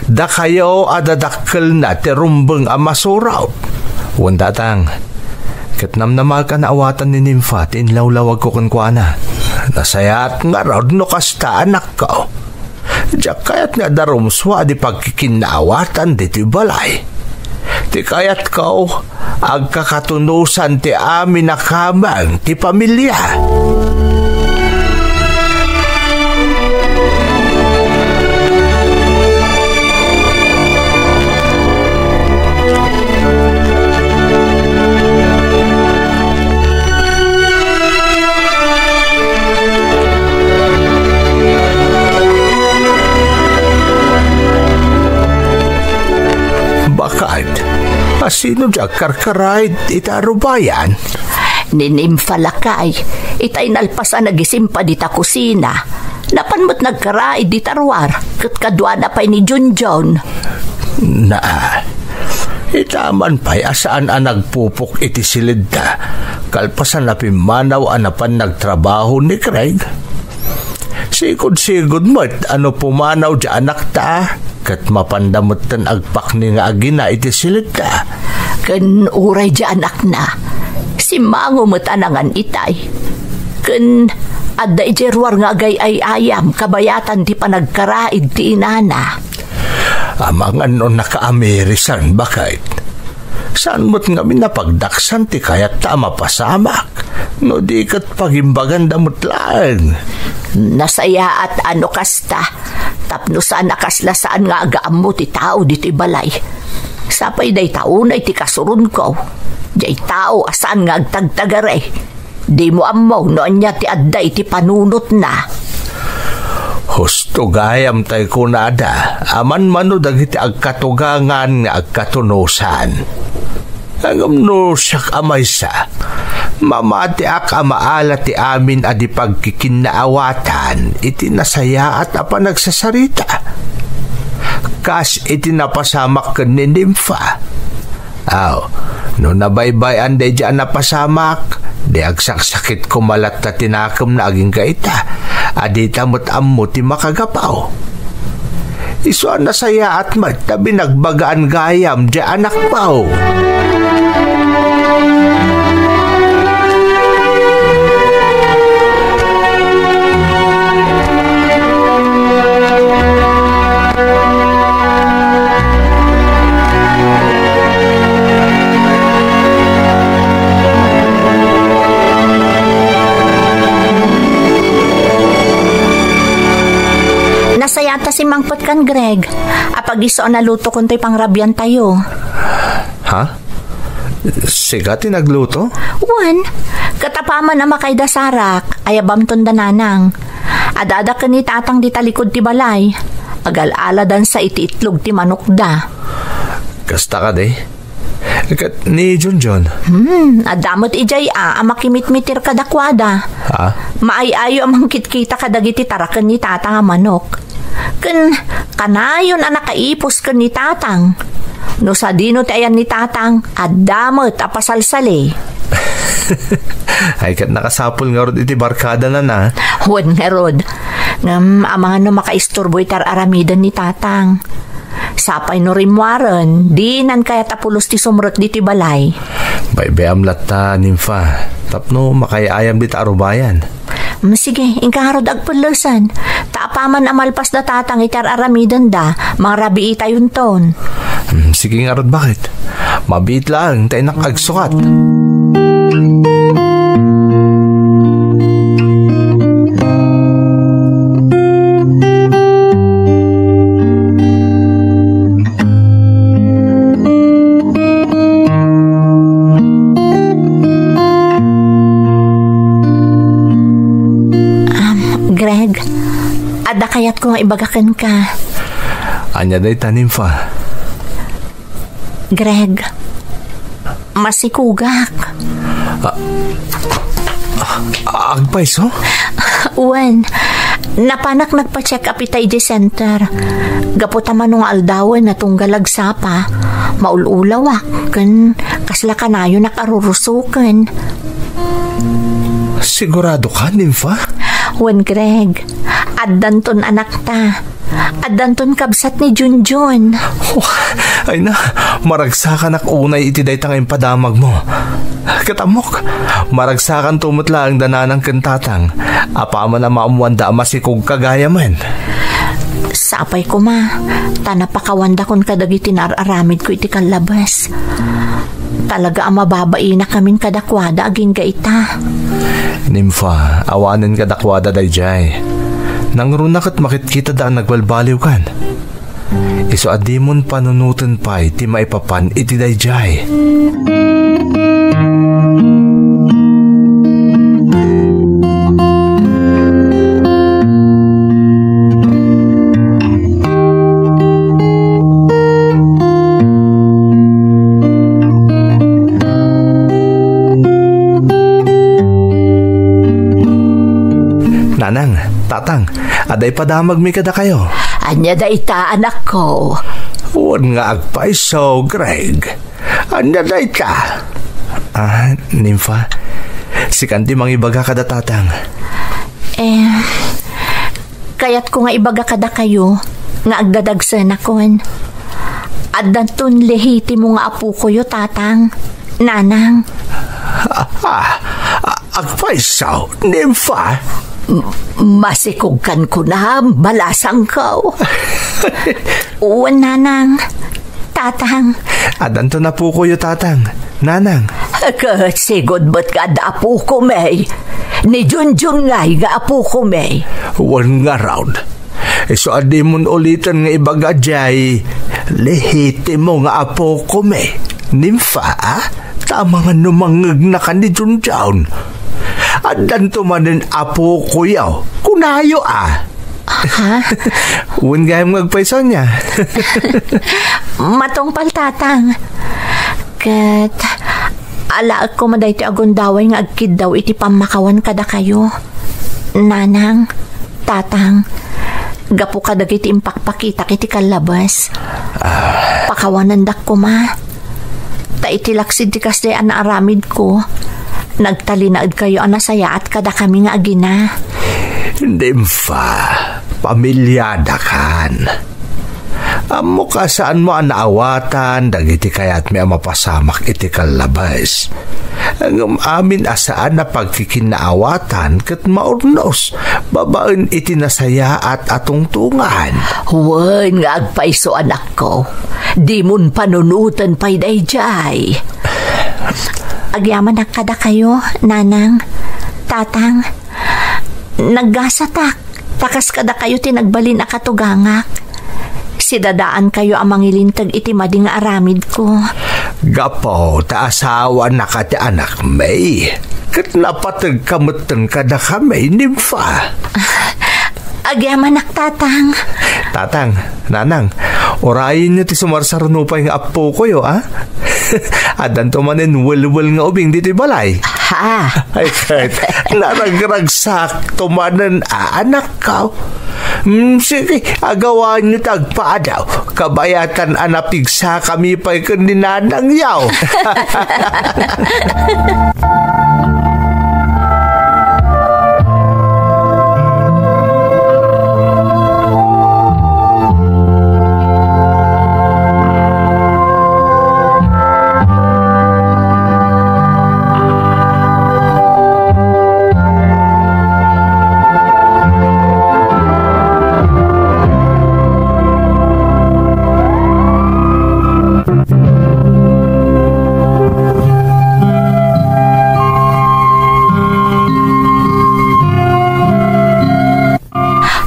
Dakayo a dadakkelna ti rumbeng a masurot. Wen, Tatang, ket namnamaek a naawatan ni Nympha ti inlawlawagko kenkuana. Nasayaat ngarud no kasta, anakko. Diak kayat nga darumsua di pagkikinnaawatan ditoy balay. Ti kayatko, agkakatunosan ti amin a kameng ti pamilia. Bakad, Asino ti agkarkaraid ita a rubayan? Ni Nimfa lakay, itay nalpasan a gisimpa dita kusina. Napan met nagkaraid dita ruar, ket kaduana pay ni Junjun. Naa, ita man pay a saan a nagpupok iti silidda, kalpasan a pimmanaw a napan nagtrabaho ni Craig. Sigud-sigud met a no pumanaw ti anakta, ket mapanda metten agpakni nga agina iti silidda. Ken uray ti anakna, simmango met a nangan itay. Ken adda idiay ruar nga agay-ay-ayam kabayatan ti panagkaraid ti inana. Amangan no nakaamirisan, baket. Saan met ngamin a pagdaksan ti kayatta a mapasamak, no di ket pagimbaganda met laeng. Nasayaat a no kasta, tapno saan a kasla saan nga agaammo ti tao ditoy balay. Sapay dayta unay ti kasuronko, diay tao a saan nga agtagtagari. Dimo ammo no ania ti adda iti panunotna. Husto gayam tay kunada a manmano dagiti agkatugangan nga agkatunosan. Ngem no siak a maysa, mamatiak a maala ti amin a di pagkikinnaawatan iti nasayaat a panagsasarita. Kas iti napasamak ken ni Nimfa. Aw, no nabaybay-an daydiay a napasamak, di agsaksakit koma latta ti nakemna agingga ita, a dita met ammo ti makagapu. Isu a nasayaat met ta binagbagaan gayam diay anakmo. Nasayaat ta simmangpet kan Greg. Apag isu a nalutokon toy pangrabiantayo. Ha? Sika ti nagluto? Wen, ket apaman a makayda Sarak, ayabamton da Nanang. Adda ken ni Tatang dita likud ti balay. Agal-aladansa iti itlog ti manokda. Kasta kadi? Ket ni Junjun? Hmm, adda met idiay a, a makimitmitir kadakuada. Ha? Maay-ayo a mangkitkita kadagiti taraken ni Tatang a manok. Ken kanayon a nakaipus ken ni Tatang. No sadino ti ayan ni Tatang, adda met a pasalsali. Ay, ket nakasapul ngarud iti barkadana, a? Wen ngarud. Ngem amangan no makaisturbo iti ar-aramiden ni Tatang. Sapay no rimmuaren, dinan kayat a pulos ti sumrek ditoy balay. Baybay-am latta, Nimfa, tapno makaay-ayam dita a rubayan. Mm, sige, inka ngarud agpellesen. Ta apaman a malpas da Tatang iti ar-aramidenda, mangrabiitayonton. Mm, sige ngarud, baket. Mabiit laeng ta innak agsukat. Um, Greg, adda kayatko nga ibaga kenka. Ania dayta, Nimfa? Greg, masikogak. A-, a-, agpayso? Wen, napanak nagpa-check up ita idiay center. Gapu ta mano nga aldawen a tunggal agsapa, maul-ulawak, ken kasla kanayonak a rurusoken. Sigurado ka, Nimfa? Wen, Greg, addanton anakta. Addanton kabsat ni Junjun. Oh, ay na, maragsakanak unay iti dayta nga impadamagmo. Ket ammok, maragsakanto met laeng da Nanang ken Tatang, apaman a maammoanda a masikogka gayamen. Sapay koma, ta napakawandakon kadagiti naar-aramidko iti kallabes. Talaga a mababainak amin kadakuada agingga ita. Nimfa, awanen kadakuada daydiay. Nangruna ket makitkitada a nagbalbaliwkan. Isu a dimon panunoten pay ti maipapan iti daydiay. Tatang, adda ipadamagmi kadakayo. Ania dayta, anakko? Wen nga agpayso, Greg. Ania dayta? Ah, Nympha, sikan ti mangibaga kada Tatang. Eh, kayatko nga ibaga kadakayo nga agdadagsenakon. Addanton lehitimo nga apokoyo, Tatang, Nanang. Ah, ah, agpayso, Nympha? M-, masikog kan kunam, balasangko. Wen, Nanang. Tatang. Addanton apokoyo, Tatang. Nanang. Ket sigud met nga adda apokomi. Ni Junjun ngay nga apokomi. Wen ngarud. Isu a dimon uliten nga ibaga jay lehitimo nga apokomi, Nympha, a? Ta amangan no mangngegna kan ni Junjun. Addanto manen apokoyo. Kunayo, a? Ha? Wen gayam nga agpayso ania. Matungpal, Tatang. Ket alaek koma daytoy a gundaway nga agkiddaw iti pammakawan kadakayo, Nanang, Tatang, gapu kadagiti impakpakitak iti kallabes. Ah. Pakawanendak koma. Ta iti laksid ti kasdiay a naaramidko, nagtalinaedkayo a nasayaat kadakami nga agina. Nympha, pamiliadakan. Ammok a saanmo a naawatan dagiti kayatmi a mapasamak iti kallabes. Ngem amin a saan a pagkikinnaawatan ket maurnos babaen iti nasayaat a tungtongan. Wen nga agpayso, anakko. Dimon panunoten pay daydiay. Agyamanak kadakayo, Nanang, Tatang. Naggasatak, ta kas kadakayo ti nagbalin a katugangak. Sidadaankayo a mangilinteg iti madi nga aramidko. Gapu ta asawanaka ti anakmi, ket napategka metten kadakami, Nympha. Agyamanak, Tatang. Tatang, Nanang, urayenyo ti sumarsaruno pay nga appokoyo, a? Addanto manen welwel nga ubing ditoy balay. Ha? Ay, ket naragragsakto manen a anakko. Mm, sige, agawanyo ti agpaadaw. Kabayatan a napigsakami pay ken ni nanangyo.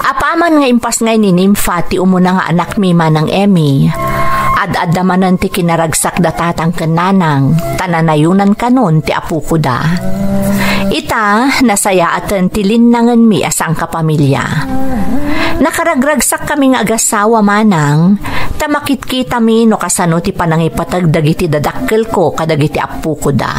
Apaman nga impasngay ni Nympha ti umuna nga anakmi, Manang Emmy, ad-adda manen ti kinaragsakda tatang ken nanang, ta nanayonan kanon ti apokoda. Ita, nasayaaten ti linnangenmi a sangkapamilya. Nakaragragsakkami nga agasawa, Manang, ta makitkitami no kasano ti panangipateg dagiti dadakkelko kadagiti appokoda.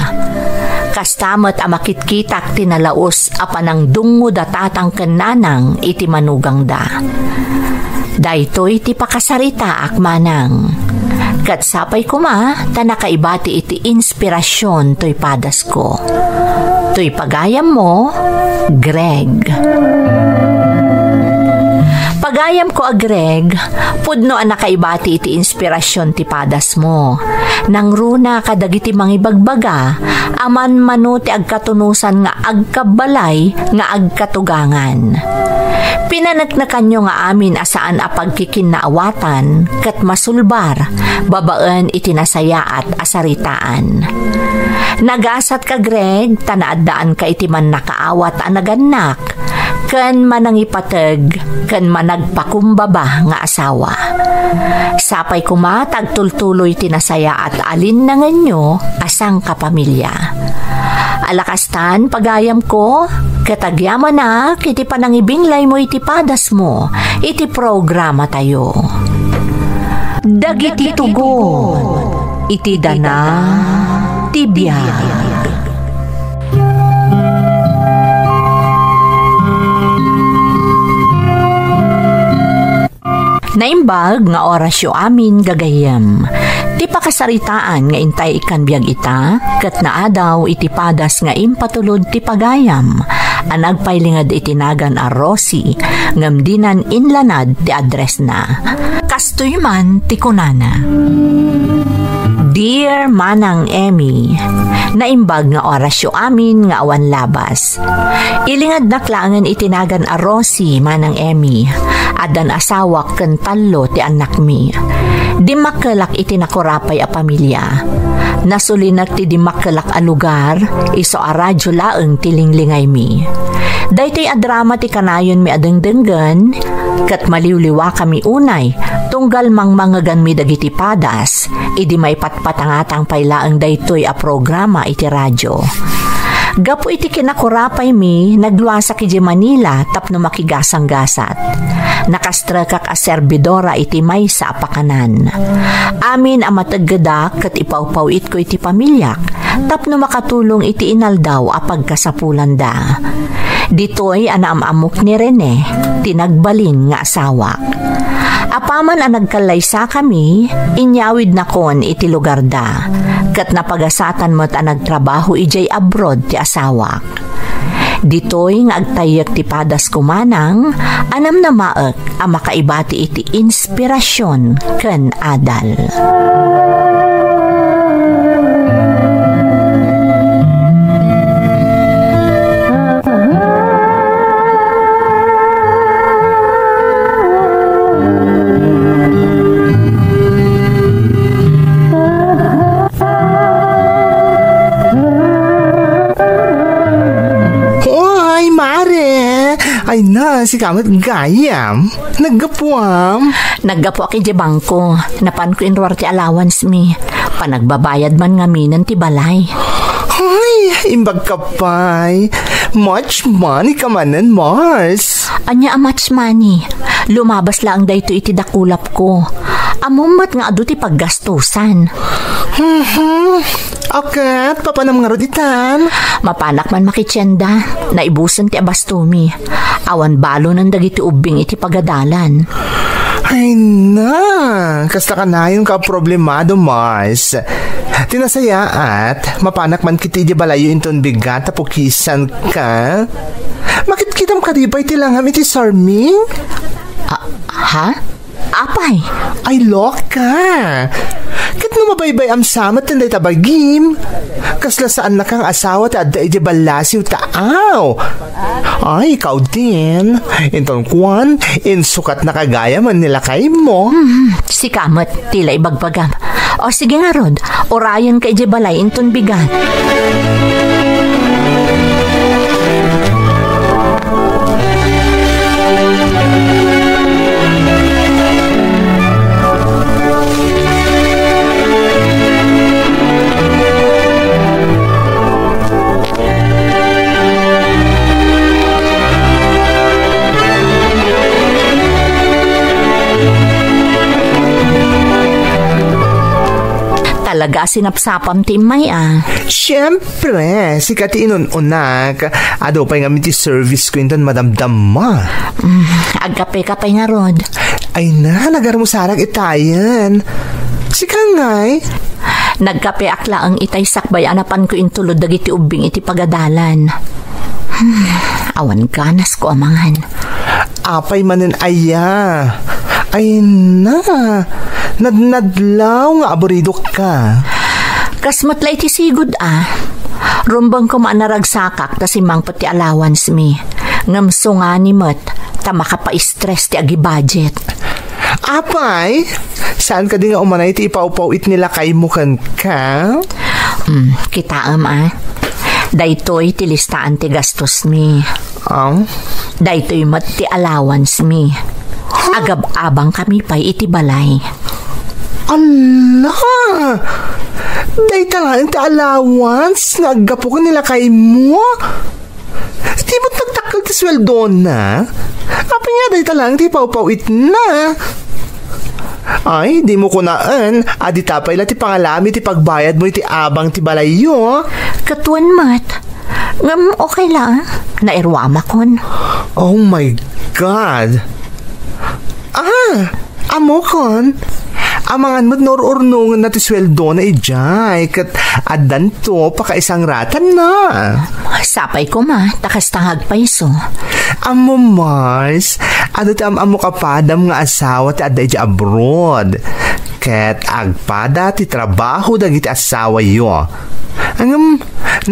Kasta met a makitkitak ti nalaus a panangdungngod a tatang ken nanang iti manugangda. Daytoy ti pakasaritaak, Manang. Ket sapay koma ta nakaibati iti inspirasyon toy padasko. Toy pagayammo, Greg. Pagayamko a Greg, pudno a nakaibati iti inspirasyon ti padasmo. Nangruna kadagiti mangibagbaga a manmano ti agkatunosan nga agkabbalay nga agkatugangan. Pinaneknekanyo nga amin a saan a pagkikinnaawatan ket masulbar babaen iti nasayaat a saritaan. Nagasatka, Greg, ta naaddaanka iti mannakaawat a nagannak ken manangipateg ken managpakumbaba nga asawa. Sapay koma ta agtultuloy ti nasayaat a linnangenyo a sangkapamilya. Ala kastan, pagayamko, ket agyamanak iti panangibinglaymo iti padasmo iti programatayo. Dagiti tugon iti dana ti biag. Naimbag nga orasyo amin, gagayyem. Ti pakasaritaan nga intay ikkan biag ita, ket naadaw iti padas nga impatulod ti pagayam, a nagpailinged iti nagan a Rosie, ngem dinan inlanad ti addressna. Kastoy man ti kunana. Dear Manang Emmy, naimbag nga orasyo amin nga awan labas. Ilingednak laengen iti nagan a Rosie, Manang Emmy. Addan asawak ken tallo ti annakmi. Dimmakkelak iti nakurapay a pamilia. Nasulinak ti dimmakkelak a lugar, isu a radyo laeng ti linglingaymi. Daytoy a drama ti kanayonmi a dengdenggen, ket maliwliwakami unay, tunggal mangmangeganmi dagiti padas, idi maipatpatangatang pay laeng daytoy a programa iti radyo. Gapu iti kinakurapaymi, nagluasak idiay Manila tapno makigasanggasat. Nakastrekak a serbidora iti maysa a pakanan. Amin a mateggedak ket ipawpawitko iti pamiliak tapno makatulong iti inaldaw a pagkasapulanda. Ditoy a naam-ammok ni Rene, ti nagbalin nga asawak. Apaman a nagkallaysakami, inyawidnakon iti lugarda, ket napagasatan met a nagtrabaho idiay abroad ti asawak. Ditoy nga agtayyek ti padasko, Manang, a namnamaek a makaibati iti inspirasyon ken adal. Hoy, Mare! Ay na, sika met gayam. Naggapuam. Naggapuak idiay bangko. Napanko inruar ti allowance mi. Panagbabayad man ngaminen ti balay. Ay, imbag ka pay. Much money ka manen, Mars. Ania a much money? Lumabas laeng daytoy iti dakulapko. Ammom met nga adu ti paggastusan. Mhm. Akat, papanam ngarud itan? Mapanak man makitienda. Naibusen ti abastomi. Awan balonen dagiti ubbing iti pagadalan. Ay na, kasta kanayon ka problemado, Mars. Ti nasayaat, mapanak man kiti idiay balayyo inton bigat a pukisan ka. Makitkitam kadi pay ti langam iti sarming? Ah, ha? Apay? Ay, loka! Ket no mabaybay-am sa met dayta bagim, kasla saannaka nga asawa ti adda idiay ballasiw ta, aw! Ay, ikaw din. Inton kuan, insukatnaka gayam ni lakaymo. Hmm, sika met ti la ibagbagam. O sige ngarud, urayenka idiay balay inton bigat. Talaga a sinapsapam ti immay, a. Siyempre, sika ti inun-unak. Adu pay ngamin ti service ko inton madamdama. Mm, agkapeka pay ngarud. Ay na, nagarmusarak itayen. Sika ngay? Nagkapeak laeng itay sakbay a napanko intulod dagiti ubbing iti pagadalan. Hmm, awan ganasko a mangan. Apay manen aya? Ay na, nadnadlaw nga aburidok ka. Kas met la iti sigud a. Rumbeng koma a naragsakak ta simmangpet ti allowance mi. Ngem sungani met ta makapa-stress ti agi-budget. Apay, saan kadi nga umanay ti ipawpaw-it ni lakaymo kenka? Hmm, kitaem a. Daytoy ti listaan ti gastos mi. Aw? Daytoy met ti allowance mi. Agab-abang kami pay iti balay. Ala! Dayta laeng ti allowance nga aggapu ken ni lakaymo? Di met nagtakkel ti sueldona? Apay nga dayta laeng ti pawpaw-itna? Ay, dimo kunaen a dita pay la ti pangalami ti pagbayadmo iti abang ti balayyo. Ket wen met. Ngem okay la, a. Nairuamakon. Oh my God! Ah! Ammokon, amangan met no ur-urnongenna ti sueldona idiay, ket addanto pakaisangratanna. Sapay koma, ta kasta nga agpayso. Ammom, Mars, adu ti am-ammok a padam nga asawa ti adda idiay abroad. Ket agpada ti trabaho dagiti asawayo. Ngem,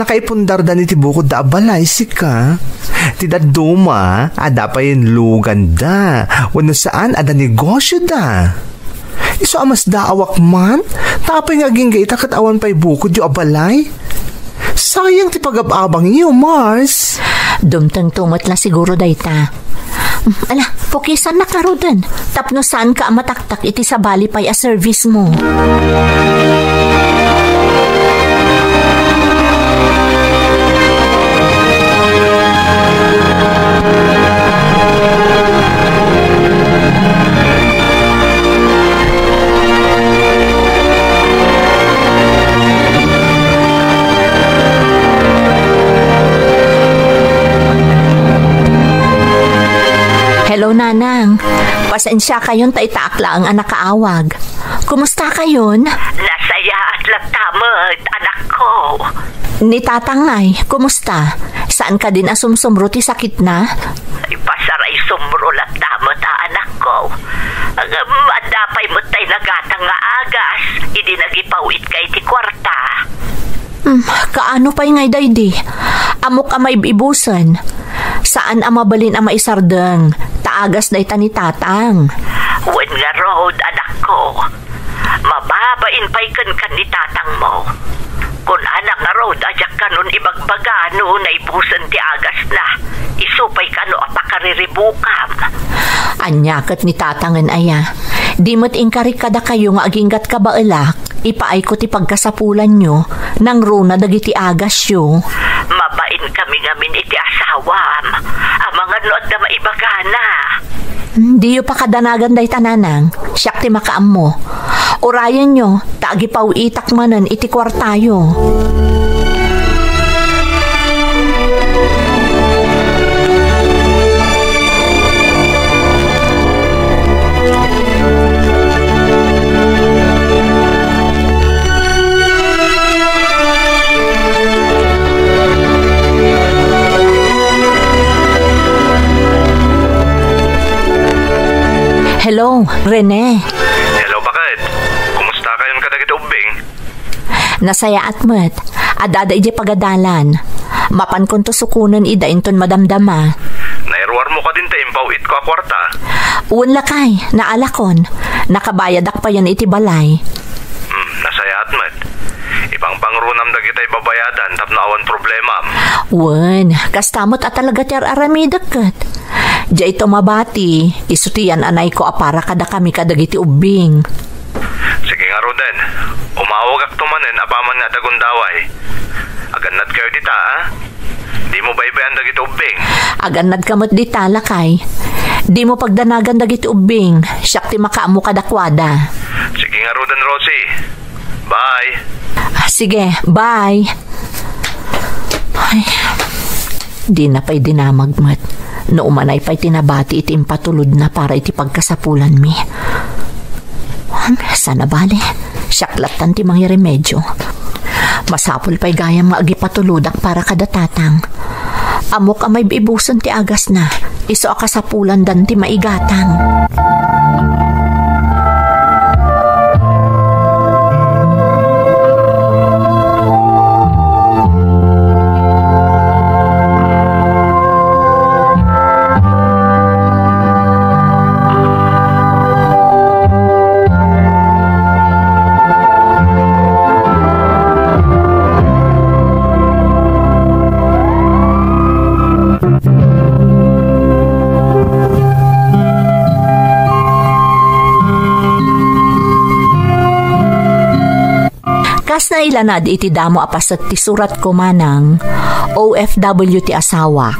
nakaipundardan iti bukodda a balay, sika. Ti dadduma, adda pay luganda. Wenno saan, adda negosioda. Isu a masdaawak man, ta apay nga agingga ita ket awan pay bukodyo a balay? Sayang ti pagab-abangyo, Mars. Dumtengto met la siguro dayta. Ala, pukisannak ngaruden, tapno saanka a mataktak iti sabali pay a service mo. Hello, Nanang. Pasensiakayon ta itaak laeng a nakaawag. Kumustakayon? Nasayaat latta met, anakko. Ni Tatang ngay, kumusta? Saan kadin a sumsumro ti sakitna? Ipasaraysumro latta met a, anakko. Ngem adda pay met tay nagatang nga agas idi nagipaw-itka iti kuarta. Hmm, kaano pay ngay daydi? Ammok a maib-ibusen. Saan a mabalin a maisardeng, ta agas dayta ni Tatang. Wen ngarud, anakko. Mababain pay kenka ni Tatangmo. Kunana ngarud a diak kanon ibagbaga no naibusen ti agasna. Isu pay kano a pakariribukam. Ania ket ni Tatangen aya? Di met inkarik kadakayo nga aginggat kabaelak, ipaayko ti pagkasapulanyo, nangruna dagiti agasyo. Mabain kami ngamin iti asawam. Amangan no adda maibagana. Hmm, diyo pakadanagan dayta, Nanang. Siak ti makaammo. Urayenyo, ta agipaw-itak manen iti kuartayo. Hello, Rene. Hello, baket? Kumustakayon kadagiti ubbing? Nasayaat met. Adda idiay pagadalan. Mapankonto sukonen ida inton madamdama. Nairuarmo kadin ta impaw-itko a kuarta? Wen lakay, naalakon. Nakabayadak payen iti balay. Hmm, nasayaat met. Ipangpangrunam dagitay babayadan tapno awan problemam. Wen, kasta met a talaga ti ar-aramidek ket. Diayto mabati, isu ti yan-anayko a para kadakami kadagiti ubbing. Sige ngaruden, umawagakto manen apaman nga adda gundaway. Agannadkayo dita, a? Dimo baybay-an dagiti ubbing. Agannadka met dita, lakay. Dimo pagdanagan dagiti ubbing, siak ti makaammo kadakuada. Sige ngaruden, Rosie. Bye. Ah, sige, bye. Ay, dina pay dinamag met. No umanay pay ti nabati iti impatulodna para iti pagkasapulanmi. Hmm, saan a bale, siak lattan ti mangiremedio. Masapul pay gayam nga agipatulodak para kada Tatang. Ammok a maib-ibusen ti agasna, isu a kasapulandan ti maigatang. Kas nailanad iti damo a paset ti suratko, Manang, O F W ti asawak.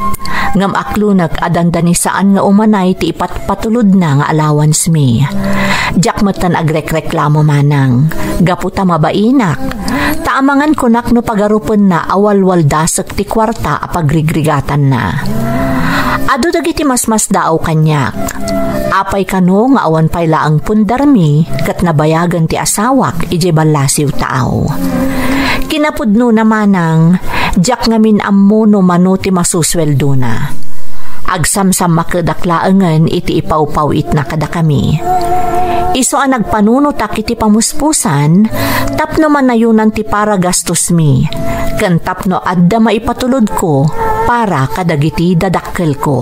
Ngem aklonek a dandani saan nga umanay ti ipatpatulodna nga allowance mi. Diak metten agrekreklamo, Manang, gapu ta mabainak. Ta amangan kunak no pagarupenna a walwaldasek ti kuarta a pagrigrigatanna. Adu dagiti masmasdaaw kaniak. Apay kano nga awan pay laeng pundarmi ket nabayagen ti asawak idiay ballasiw taaw. Kinapudnona manang, diak ngamin ammo no mano ti masusueldona. Agsamsammakedak laengen iti ipawpaw-itna kadakami. Isu a nagpanunotak iti pamuspusan tapno manayonan ti para gastosmi, ken tapno adda maipatulodko para kadagiti dadakkelko.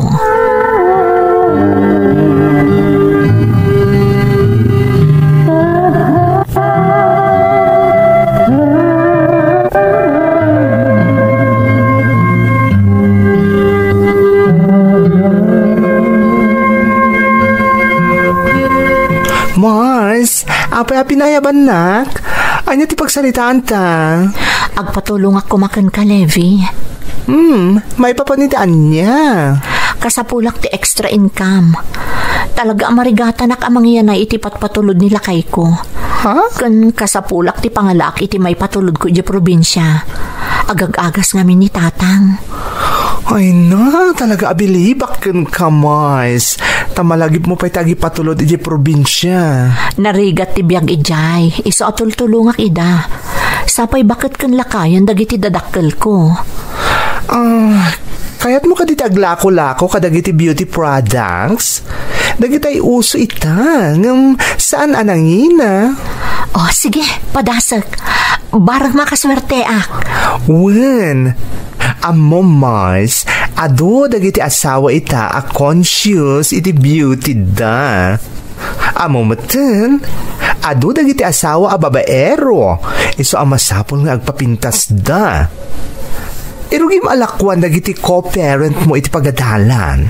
Mars, apay a pinayabannak? Ania ti pagsaritaanta? Agpatulongak koma kenka, Levi. Hmm, maipapan iti ania? Kasapulak ti extra income. Talaga a marigatanak a mangyanay iti patpatulod ni lakayko. Ha? Ken kasapulak ti pangalaak iti maipatulodko idiay probinsia. Agag-agas ngamin ni Tatang. Ay na, talaga a bilibak kenka, Mars. Ta malagipmo pay ti agipatulod idiay probinsia. Narigat ti biag idiay. Isu a tultulongak ida. Sapay baket ken lakayen dagiti dadakkelko. Ah, kayatmo kadi ti aglako-lako kadagiti beauty products? Dagitay uso ita, ngem saan a nangina. Oh, sige, padasek. Bareng makasuerteak. Wen, ammo, Mars, adu dagiti asawa ita a conscious iti beauty da. Ammo metten, adu dagiti asawa a babaero, isu a masapul nga agpapintasda. Irugim a lakuan dagiti co-parent mo iti pagadalan.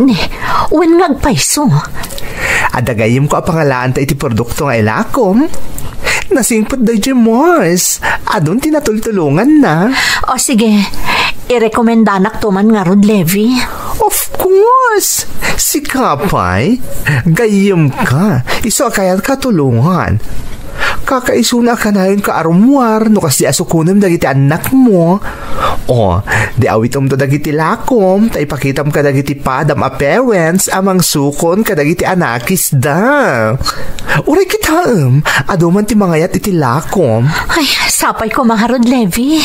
Ne, wen nga agpayso. Adda gayyemko a pangalaanta iti produkto nga ilakom. Nasingpet daydiay, Mars. Adun ti natultulonganna. O sige, irekomendanak to man ngarud, Levi. Of course! Sika pay, gayyemka. Isu a kayatka tulongan. Kakaisuna a kanayonka a rummuar no kasdi a sukonem dagiti annakmo. O, di awitemto dagiti lakom, ta ipakitam kadagiti padam a parents a mangsukon kadagiti anakisda. Uray kitaem, adu man ti mangayat iti lakom. Ay, sapay koma ngarud, Levi.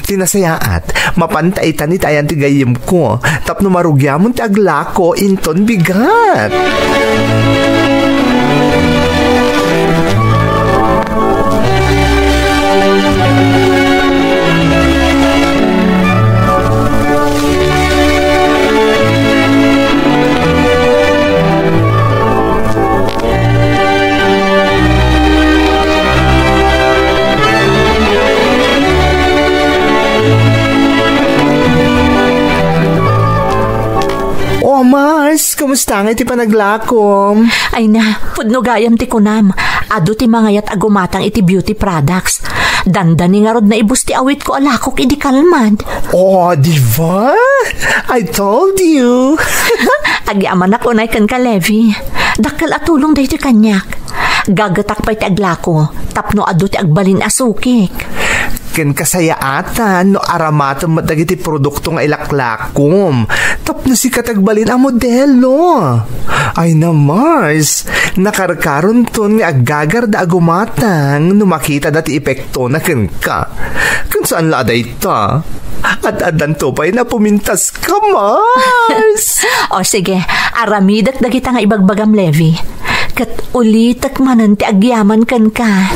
Ti nasayaat, mapanta itan iti ayan ti gayyemko, tapno marugiamon ti aglako inton bigat. O, Mars, kumusta nga iti panaglakom? Ay na, pudno gayam ti kunam. Adu ti mangayat a gumatang iti beauty products. Dandani ngarud naibus ti awitko a lakok idi kalmad. Oh, di ba? I told you. Agyamanak unay kenka, Levi. Dakkel a tulong daytoy kaniak. Gagetak pay ti aglako tapno adu ti agbalin a sukik. Ken kasayaatan no aramatem met dagiti produkto nga ilaklakom tapno sika ti agbalin a modelo. Ay na, Mars, nakarkaronton nga aggagarda a gumatang no makitada ti epektona kenka. Ken saan la a dayta, ad-addanto pay napumintas ka, Mars. O sige, aramidek dagita nga ibagbagam, Levi. Ket ulitek manen ti agyaman kenka.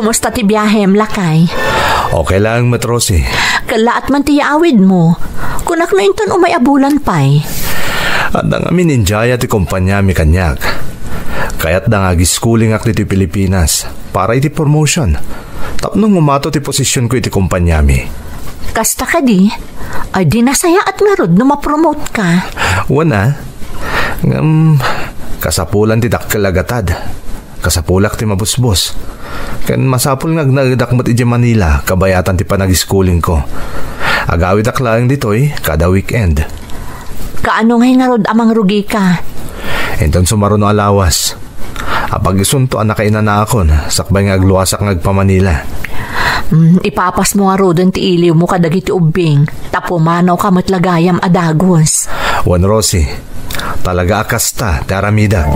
Kumusta ti biahem, lakay? Okay lang met, Rosie. Kallaat man ti yaawidmo. Kunak no inton umay a bulan pay. Adda ngamin idiay ti kompaniami kaniak. Kayatda nga agischooling-ak ditoy Pilipinas para iti promotion. Tapno umato ti posisionko iti kompaniami. Kasta kadi? Ay, di nasayaat ngarud no ma-promote ka. Wen a. Ngem, kasapulan ti dakkel a gatad. Kasapulak ti mabusbos. Ken masapul nga agnaedak met idiay Manila kabayatan ti panagischooling-ko. Agawidak laeng ditoy kada weekend. Kaano ngay ngarud a mangrugika? Inton sumaruno a lawas. Apag isunto a nakainanaakon sakbay nga agluasak nga agpa-Manila. Mm, ipapasmo ngaruden ti iliwmo kadagiti ubbing, ta pumanawka met la gayam a dagus. Wen, Rosie, talaga a kasta ti aramidek.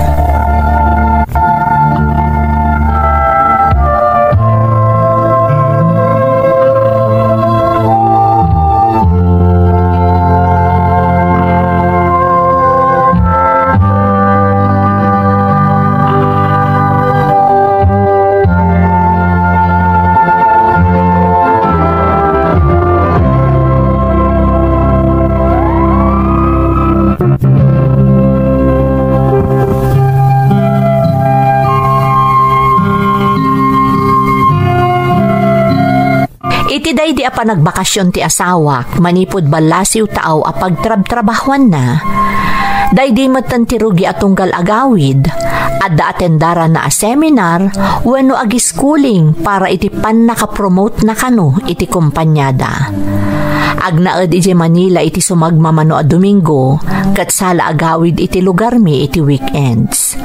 Iti daydi a panagbakasyon ti asawak manipud Ballasiw Taaw a pagtrabtrabahuanna, daydi metten ti rugi a tunggal agawid, adda atendaranna a seminar wenno agischooling para iti pannakapromotena kano iti kompaniada. Agnaed idiay Manila iti sumagmamano a Domingo, ket sala agawid iti lugarmi iti weekends.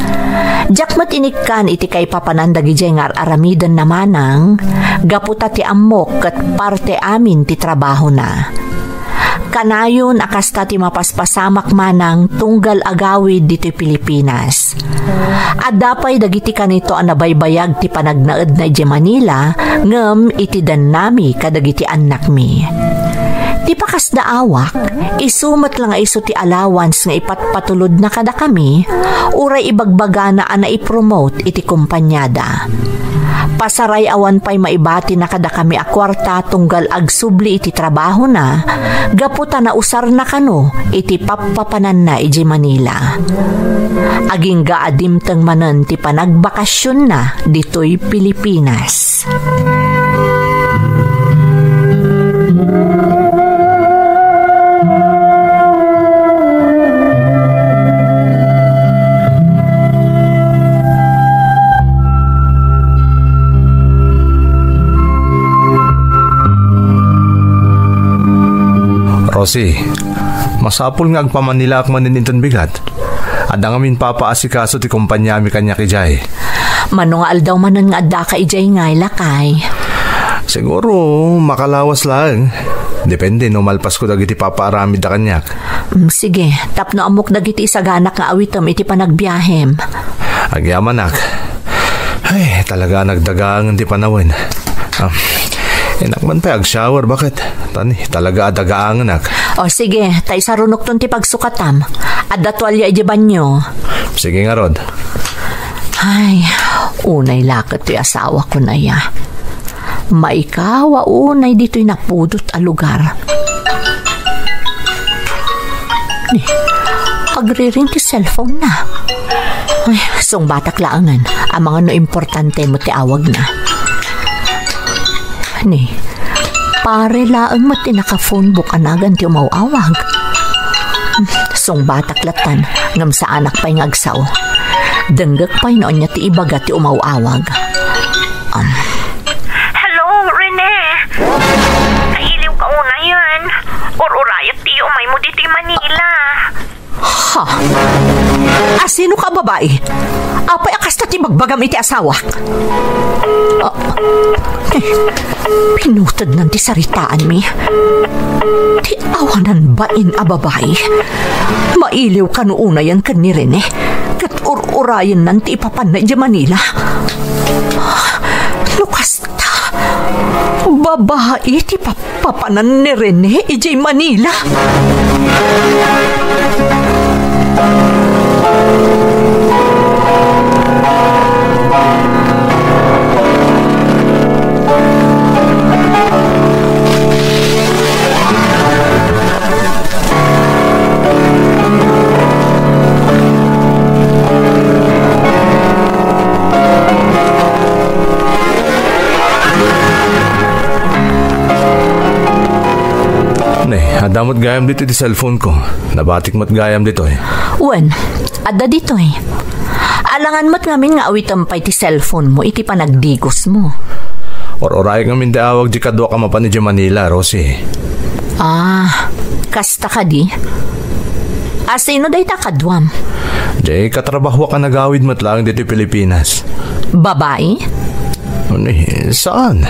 Diak met inikkan iti kaipapanan dagidiay nga ar-aramidenna manang, gapu ta ti ammok ket parte amin ti trabahona. Kanayon a kasta ti mapaspasamak manang tunggal agawid ditoy Pilipinas. Adda pay dagiti kanito a nabaybayag ti panagnaedna idiay Manila, ngem iti dennami kadagiti annakmi. Ti pakasdaawak, isu met la nga isu ti allowance nga ipatpatulodna kadakami, uray ibagbagana a naipromote iti kompaniada. Pasaray awan pay maibatina kadakami a kuarta tunggal agsubli iti trabahona, gapu ta nausarna kano iti pappapananna idiay Manila. Agingga a dimteng manen ti panagbakasyonna ditoy Pilipinas. Rosie, masapul nga agpamanilaak manen inton bigat. Adda ngamin papaasikaso ti kompaniami kaniak idiay. Mano nga aldaw manen nga addaka idiay ngay, lakay? Siguro, makalawas laeng. Depende no malpasko dagiti papaaramidda kaniak. Mm, sige, tapno ammok dagiti isaganak nga awitem iti panagbiahem. Agyamanak. Ay, talaga a nagdagaangen ti panawen. Ah, inak man pay agshower, baket? Tani, talaga a dagaangenak. O, sige, ta isarunokton ti pagsukatam. Adda tualya idiay banyo. Sige ngarud. Ay, unay la ket ti asawak, kunaya. Maikaw a unay ditoy napudot a lugar. Ni, agriring ti cellphone-na. Ay, sungbatak laengen, amangan no importante met ti awagna. Ni, pare laeng met ti naka-phone book a nagan ti umaw-awag. Sungbatak lattan, ngem saanak pay nga agsao. Denggek pay no ania ti ibaga ti umaw-awag. Um. Hello, Rene. Nailiwka unayen. Ur-urayek ti umaymo ditoy Manila. Ha? Asino ka a babai? Apay a kasta ti bagbagam iti asawak? Ah, eh, pinutednan ti saritaanmi. Ti awanan bain a babai. Mailiw kano unayen ken ni Rene. Ket ur-urayennan ti ipapanna idiay Manila. No kasta, babai ti pap- papanan ni Rene idiay Manila. Adda met gayam ditoy ti cellphone ko. Nabatik met gayam ditoy. Wen, adda ditoy. Alangan met ngamin nga awitem pay ti cellphone mo iti panagdigosmo. Ur-urayek ngamin ti awag ti kaduak a mapan idiay Manila, Rosie. Ah, kasta kadi? A, sino dayta kaduam? Diay katrabahoak a nagawid met laeng ditoy Pilipinas. Babai? Ni, saan?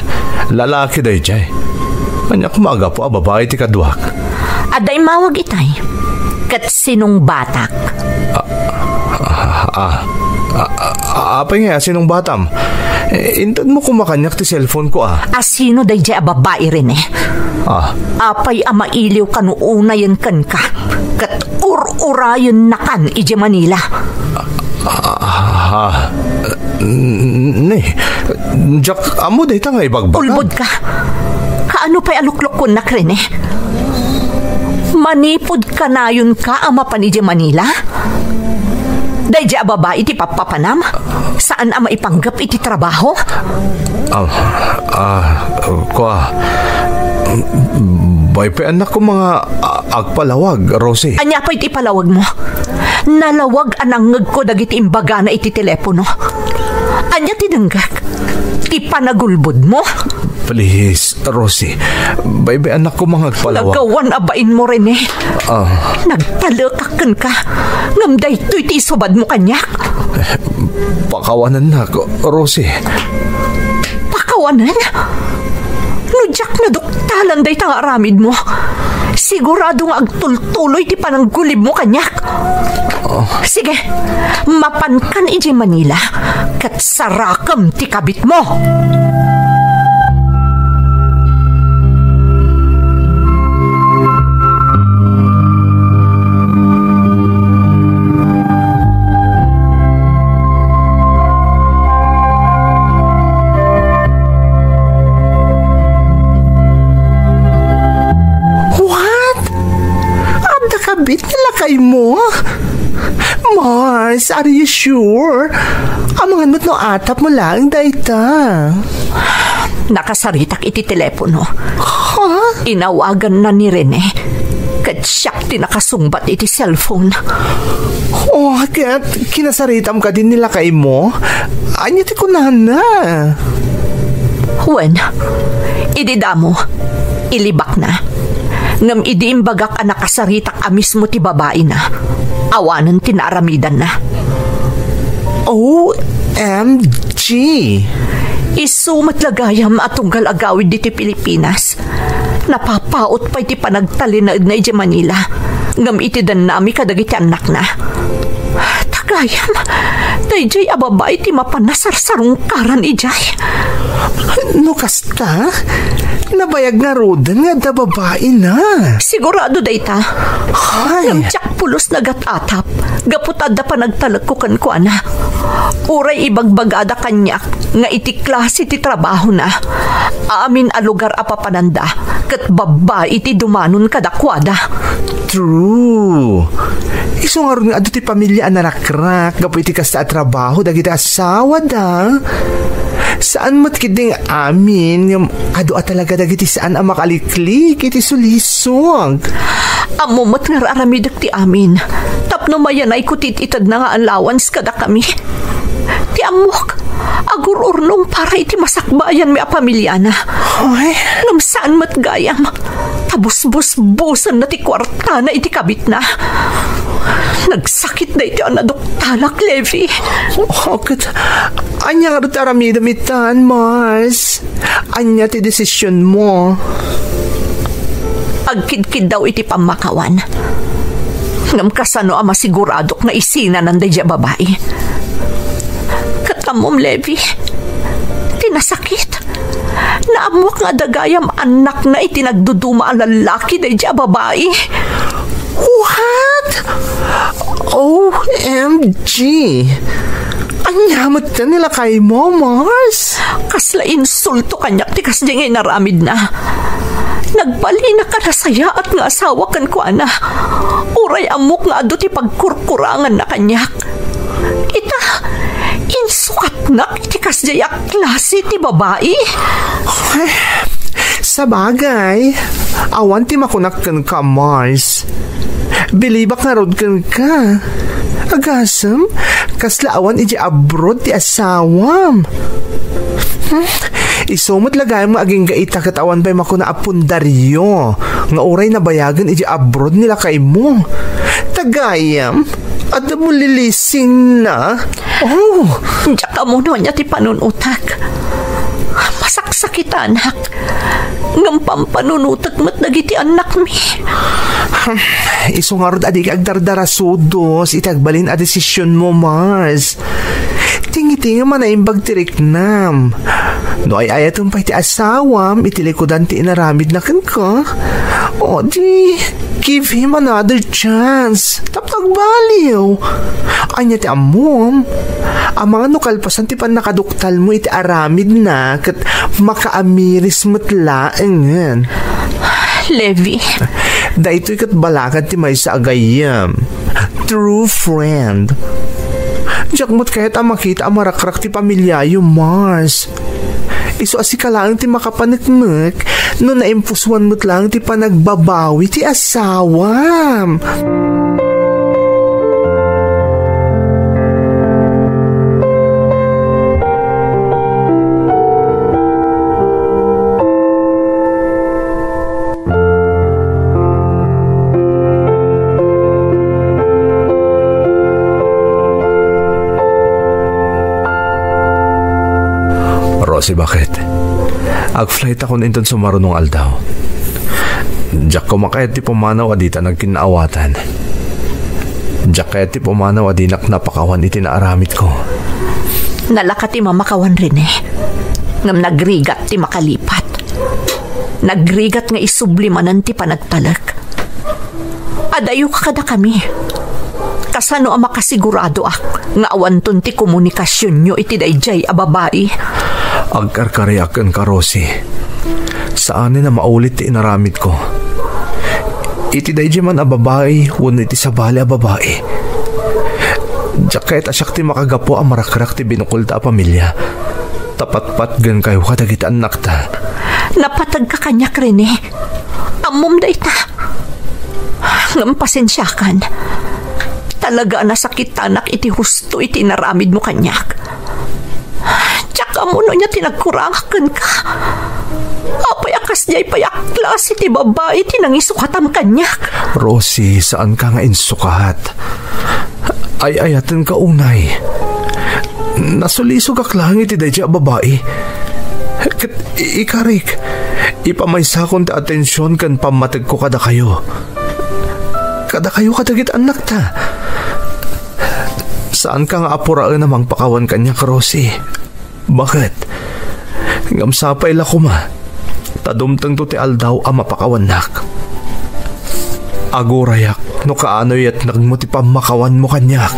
Lalaki daydiay. Ania koma a gapu a babai ti kaduak? Adda immawag itay. Ket sinungbatak. Ah, ah, ah, ah, apay nga, sinungbatam? Eh, intedmo koma kaniak ti cellphone ko, ah. A sino daydiay a babai, Rene? Ah. Apay a mailiw kano unayen kenka? Ket ur-urayennakan idiay Manila. Ah, ah, ah, n-, ne, diak ammo dayta nga ibagbaga. Ulbodka. Kaano pay a luklukkuennak, Rene? Manipud kanayonka a mapan idiay Manila? Daydiay a babai ti pappapanam? Saan a maipanggep iti trabaho? Ah, ah, kua, bay pay annak koma nga, ah, agpalawag, Rosie. Ania pay ti ipalawagmo? Nalawag a nangngegko dagiti imbagana iti telepono. Ania ti denggak? Ti panagulbodmo? Please, Rosie, bay-bay annak koma nga agpalawag. Nagawan a bainmo, Rene. Ah. Nagtalekak kenka. Ngem daytoy ti isubadmo kaniak. Pakawanennak, Rosie. Pakawanen? No diak naduktalan dayta nga aramidmo, sigurado nga agtultuloy ti pananggulibmo kaniak. Oh. Sige, mapankan idiay Manila, ket sarakem ti kabitmo. What? Adda kabit ni lakaymo? Mars, are you sure? Amangan met no atapmo laeng dayta. Nakasaritak iti telepono. Ha? Inawaganna ni Rene. Ket siak ti nakasungbat iti cellphone. Oh, ket kinasaritam kadi ni lakaymo? Ania ti kunana? Wen, idi damo, ilibakna. Ngem idi imbagak a nakasaritak a mismo ti babaina, awanen ti naaramidanna. O M G! Isu met la gayam a tunggal agawid ditoy Pilipinas. Napapaut pay ti panagtalinaedna idiay Manila, ngem itedennami kadagiti annakna. Ta gayam, daydiay a babai ti mapan a sarsarungkaran idiay. No kasta, nabayag ngaruden nga adda babaina. Sigurado dayta. Ay. Ngem diak pulos nagat-atap gapu ta adda panagtalekko kenkuana. Uray ibagbagada kaniak nga iti klase ti trabahona, amin a lugar a papananda ket babbai ti dumanon kadakuada. True. Isu ngarud nga adu ti pamilia a narakrak gapu iti kasta a trabaho dagiti asawada. Saan met ketdi nga amin, ngem adu a talaga dagiti saan a makaliklik iti sulisog. Ammo met nga ar-aramidek ti amin tapno mayanayko ti it-itedna nga allowance kadakami. Ti ammok, agur-urnong para iti masakbayanmi a pamiliana. Ay. Ngem saan met gayam ta busbusbusenna ti kuartana iti kabitna. Nagsakit daytoy a naduktalak, Levi. Oh, ket ania ngarud ti aramidem itan, Mars? Ania ti desisionmo? Agkidkiddaw iti pammakawan. Ngem kasano a masiguradok nga isinanan daydiay a babai? Ket ammom, Levi, ti nasakit, naammuak nga adda gayam annakna iti nagduduma a lallaki daydiay a babai. What? O M G! Ania met ti lakaymo, Mars? Kasla insulto kaniak ti kasdiay nga inaramidna. Nagbalinak a nasayaat nga asawa kenkuana. Uray ammok nga adu ti pagkurkuranganna kaniak. Ita, insukatnak iti kasdiay a klase ti babai. Sabagay, awan ti makunak kenka, Mars. Bilibak ngarud kenka. Agasem, kasla awan idiay abroad ti asawam. Hmm? Isu met la gayam nga agingga ita ket awan pay makuna a pundario nga uray nabayagen idiay abroad ni lakaymo. Ta gayam, adda mo lilisingna. Oh! Diak ammono ania ti panunotek. Masaksakitanak. Ngem pampanunotek met dagiti annakmi. Isu ngarud a dika agdardarasudos iti agbalin a desisionmo, Mars. Tingitingem a naimbag ti riknam. No ay-ayatem pay ti asawam iti likudan ti inaramidna kenka, o di, give him another chance. Tapno agbaliw. Ania ti ammom? Amangan no kalpasan ti pannakaduktalmo iti aramidna ket makaamiris met laengen. Levi. Daytoy ket balakad ti maysa a gayyem. True friend. Diak met kayat a makita a marakrak ti pamiliayo, Mars. Isu a sika laeng ti makapaneknek no naimpusoan met laeng ti panagbabawi ti asawam. Rosie, bakit? Ag-flight akon inton sumarunong aldaw. Diak koma kayat ti pumanaw a dita nagkinnaawatan. Diak kayat ti pumanaw a dinak napakawan iti naaramidko. Nalaka ti mamakawan, Rene. Ngem nagrigat ti makalipat. Nagrigat nga isubli manen ti panagtalek. Adayoka kadakami. Kasano a makasiguradoak nga awanton ti komunikasionyo iti daydiay a babai? Agkarkariak kenka, Rosie. Saanen a maulit ti inaramidko. Iti daydiay man a babai wenno iti sabali a babai, diak kayat a siak ti makagapu a marakrak ti binukolta a pamilia. Ta patpatgenkayo kadagiti annakta. Napategka kaniak, Rene. Ammom dayta. Ngem pasensiakan. Talaga a nasakitanak iti husto iti inaramidmo kaniak. Diak ammo no ania ti nagkurangak kenka. Apay a kasdiay pay a klase ti babai ti nangisukatam kaniak? Rosie, saanka nga insukat. Ay-ayatenka unay. Nasulisogak laeng iti daydiay a babai. Ket i-, ikarik, ipamaysakon ti atension ken pammategko kadakayo. Kadakayo kadagiti annakta. Saanka nga apuraen a mangpakawan kaniak, Rosie. Bakit? Ngem sapay la koma ta dumtengto ti aldaw a mapakawannak. Agurayak no kaano yatnegmo ti pammakawanmo kaniak.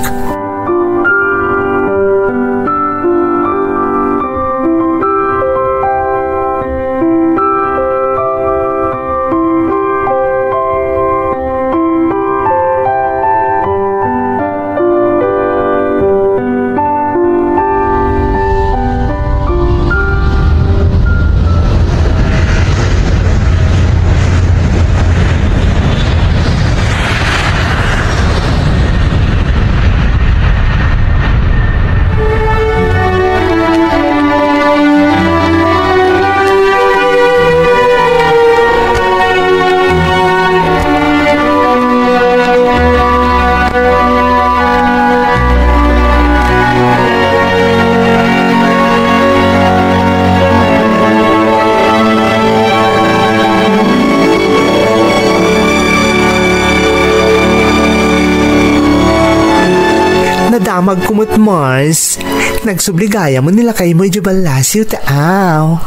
Nadamagko met, Mars. Nagsubli gayam ni lakaymo idiay ballasiw, taaw.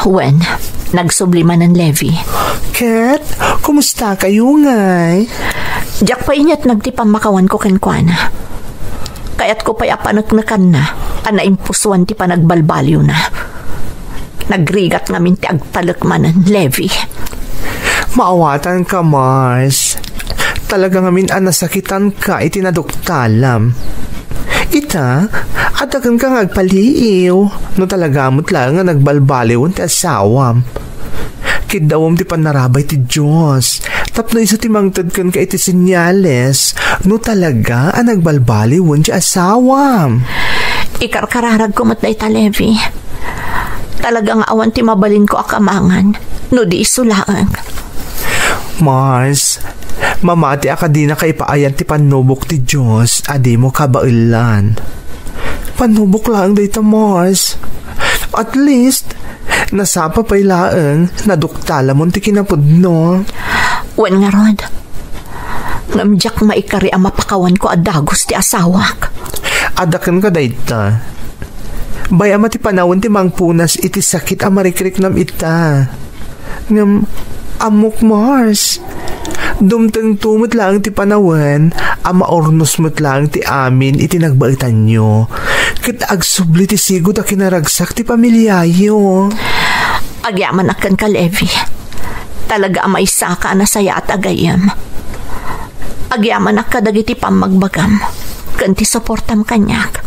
Wen, nagsubli manen, Levi. Ket, kumustakayo ngay? Diak pay inyatneg ti pammakawanko kenkuana. Kayatko pay a paneknekanna a naimpusoan ti panagbalbaliwna. Nagrigat ngamin ti agtalek manen, Levi. Maawatanka, Mars. Talaga ngamin a nasakitanka iti naduktalam. Ita, adda kenka nga agpaliiw no talaga met laeng nga nagbalbaliwen ti asawam. Kiddawem ti pannarabay ti Dios. Tapno isu ti mangted kenka iti senyales no talaga a nagbalbaliwen ti asawam. Ikarkararagko met dayta, Levi. Talaga nga awan ti mabalinko a kamangan no di isu laeng. Mars, mamati a kadinaka ipaayan ti pannubok ti Dios a dimo kabaelan. Pannubok laeng dayta, Mars. At least, nasapa pay laeng, naduktalamon ti kinapudno. Wen ngarud, ngem diak maikari a mapakawanko a dagus ti asawak. Adda kenka dayta. Bay-am a ti panawen ti mangpunas iti sakit a marikriknam ita. Ngem, ammok, Mars. Dumtengto met laeng ti panawen a maurnos met laeng ti amin iti nagbaetanyo. Ket agsubli ti sigud a kinaragsak ti pamiliayo. Agyamanak kenka, Levi. Talaga a maysaka a nasayaat a gayyem. Agyamanak kadagiti pammagbagam ken ti suportam kaniak.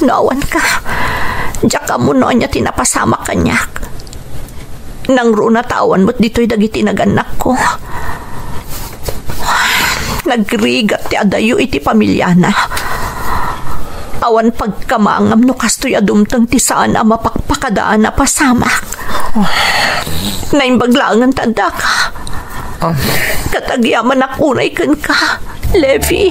No awanka, diak ammo no ania ti napasamak kaniak. Nangruna ta awan met ditoy dagiti nagannakko. Nagrigat ti adayo iti pamiliana. Awan pagkamangam no kastoy a dumteng ti saan a mapakpakadaan a pasamak. Naimbag laengen ta addaka. Ah. Ket agyamanak unay kenka, Levi.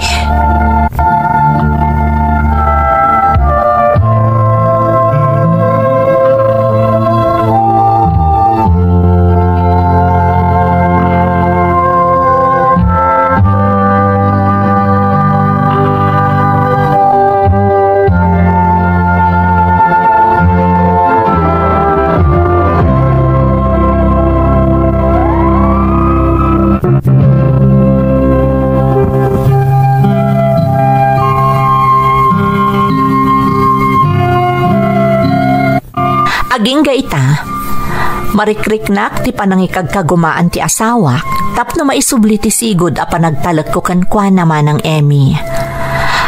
Agingga ita, marikriknak ti panangikagkagumaan ti asawak tapno maisubli ti sigud a panagtalekko kenkuana, Manang Emmy.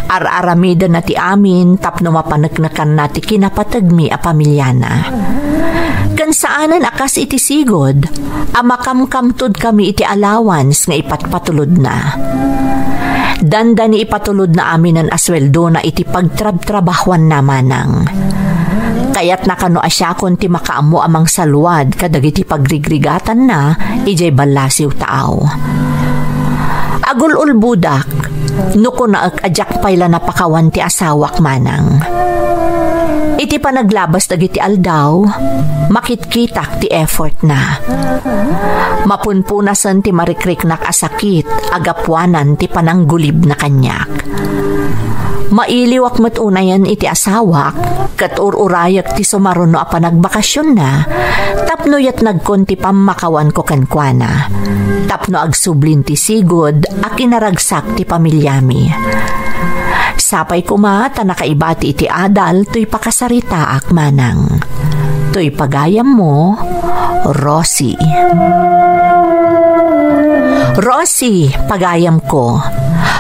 Ar-aramidenna ti amin tapno mapaneknekanna ti kinapategmi a pamiliana. Ken saanen a kas iti sigud a makamkamtudkami iti allowance nga ipatpatulodna. Dandani ipatulodna aminen a sueldona iti pagtrabtrabahoanna, Manang. Kayatna kano a siakon ti makaammo a mangsaluad kadagiti pagrigrigatanna idiay ballasiw taaw. Agul-ulbodak no kunaek a diak pay la napakawan ti asawak, Manang. Iti panaglabas dagiti aldaw, makitkitak ti effortna. Mapunpunasen ti marikriknak a sakit a gapuanan ti pananggulibna kaniak. Mailiwak met unayen iti asawak ket ur-urayek ti sumaruno a panagbakasionna tapno yatnagkon ti pammakawanko kenkuana, tapno agsublin ti sigud a kinaragsak ti pamiliami. Sapay koma ta nakaibati iti adal toy pakasaritaak, Manang. Toy pagayammo, Rosie. Rosie, pagayamko,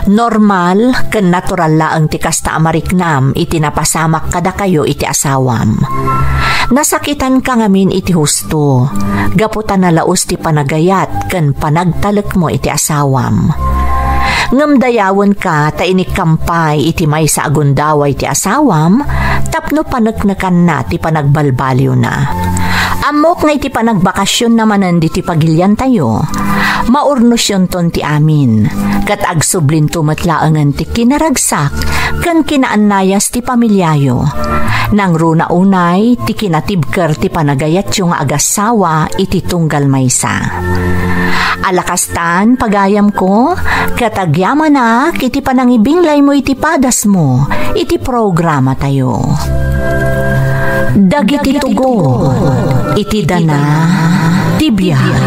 normal ken natural laeng ti kasta a mariknam iti napasamak kadakayo iti asawam. Nasakitanka ngamin iti husto, gapu ta nalaus ti panagayat ken panagtalekmo iti asawam. Ngem dayawenka ta inikkampay iti maysa a gundaway ti asawam tapno paneknekanna ti panagbalbaliwna. Ammok nga iti panagbakasionna manen ditoy pagiliantayo, maurnosyonton ti amin, ket agsublinto met laengen ti kinaragsak ken kinaannayas ti pamiliayo. Nangruna unay ti kinatibker ti panagayatyo nga agassawa iti tunggal maysa. Ala kastan, pagayamko, ket agyamanak iti panangibinglaymo iti padasmo iti programatayo. Dagiti tugot iti dana ti biag.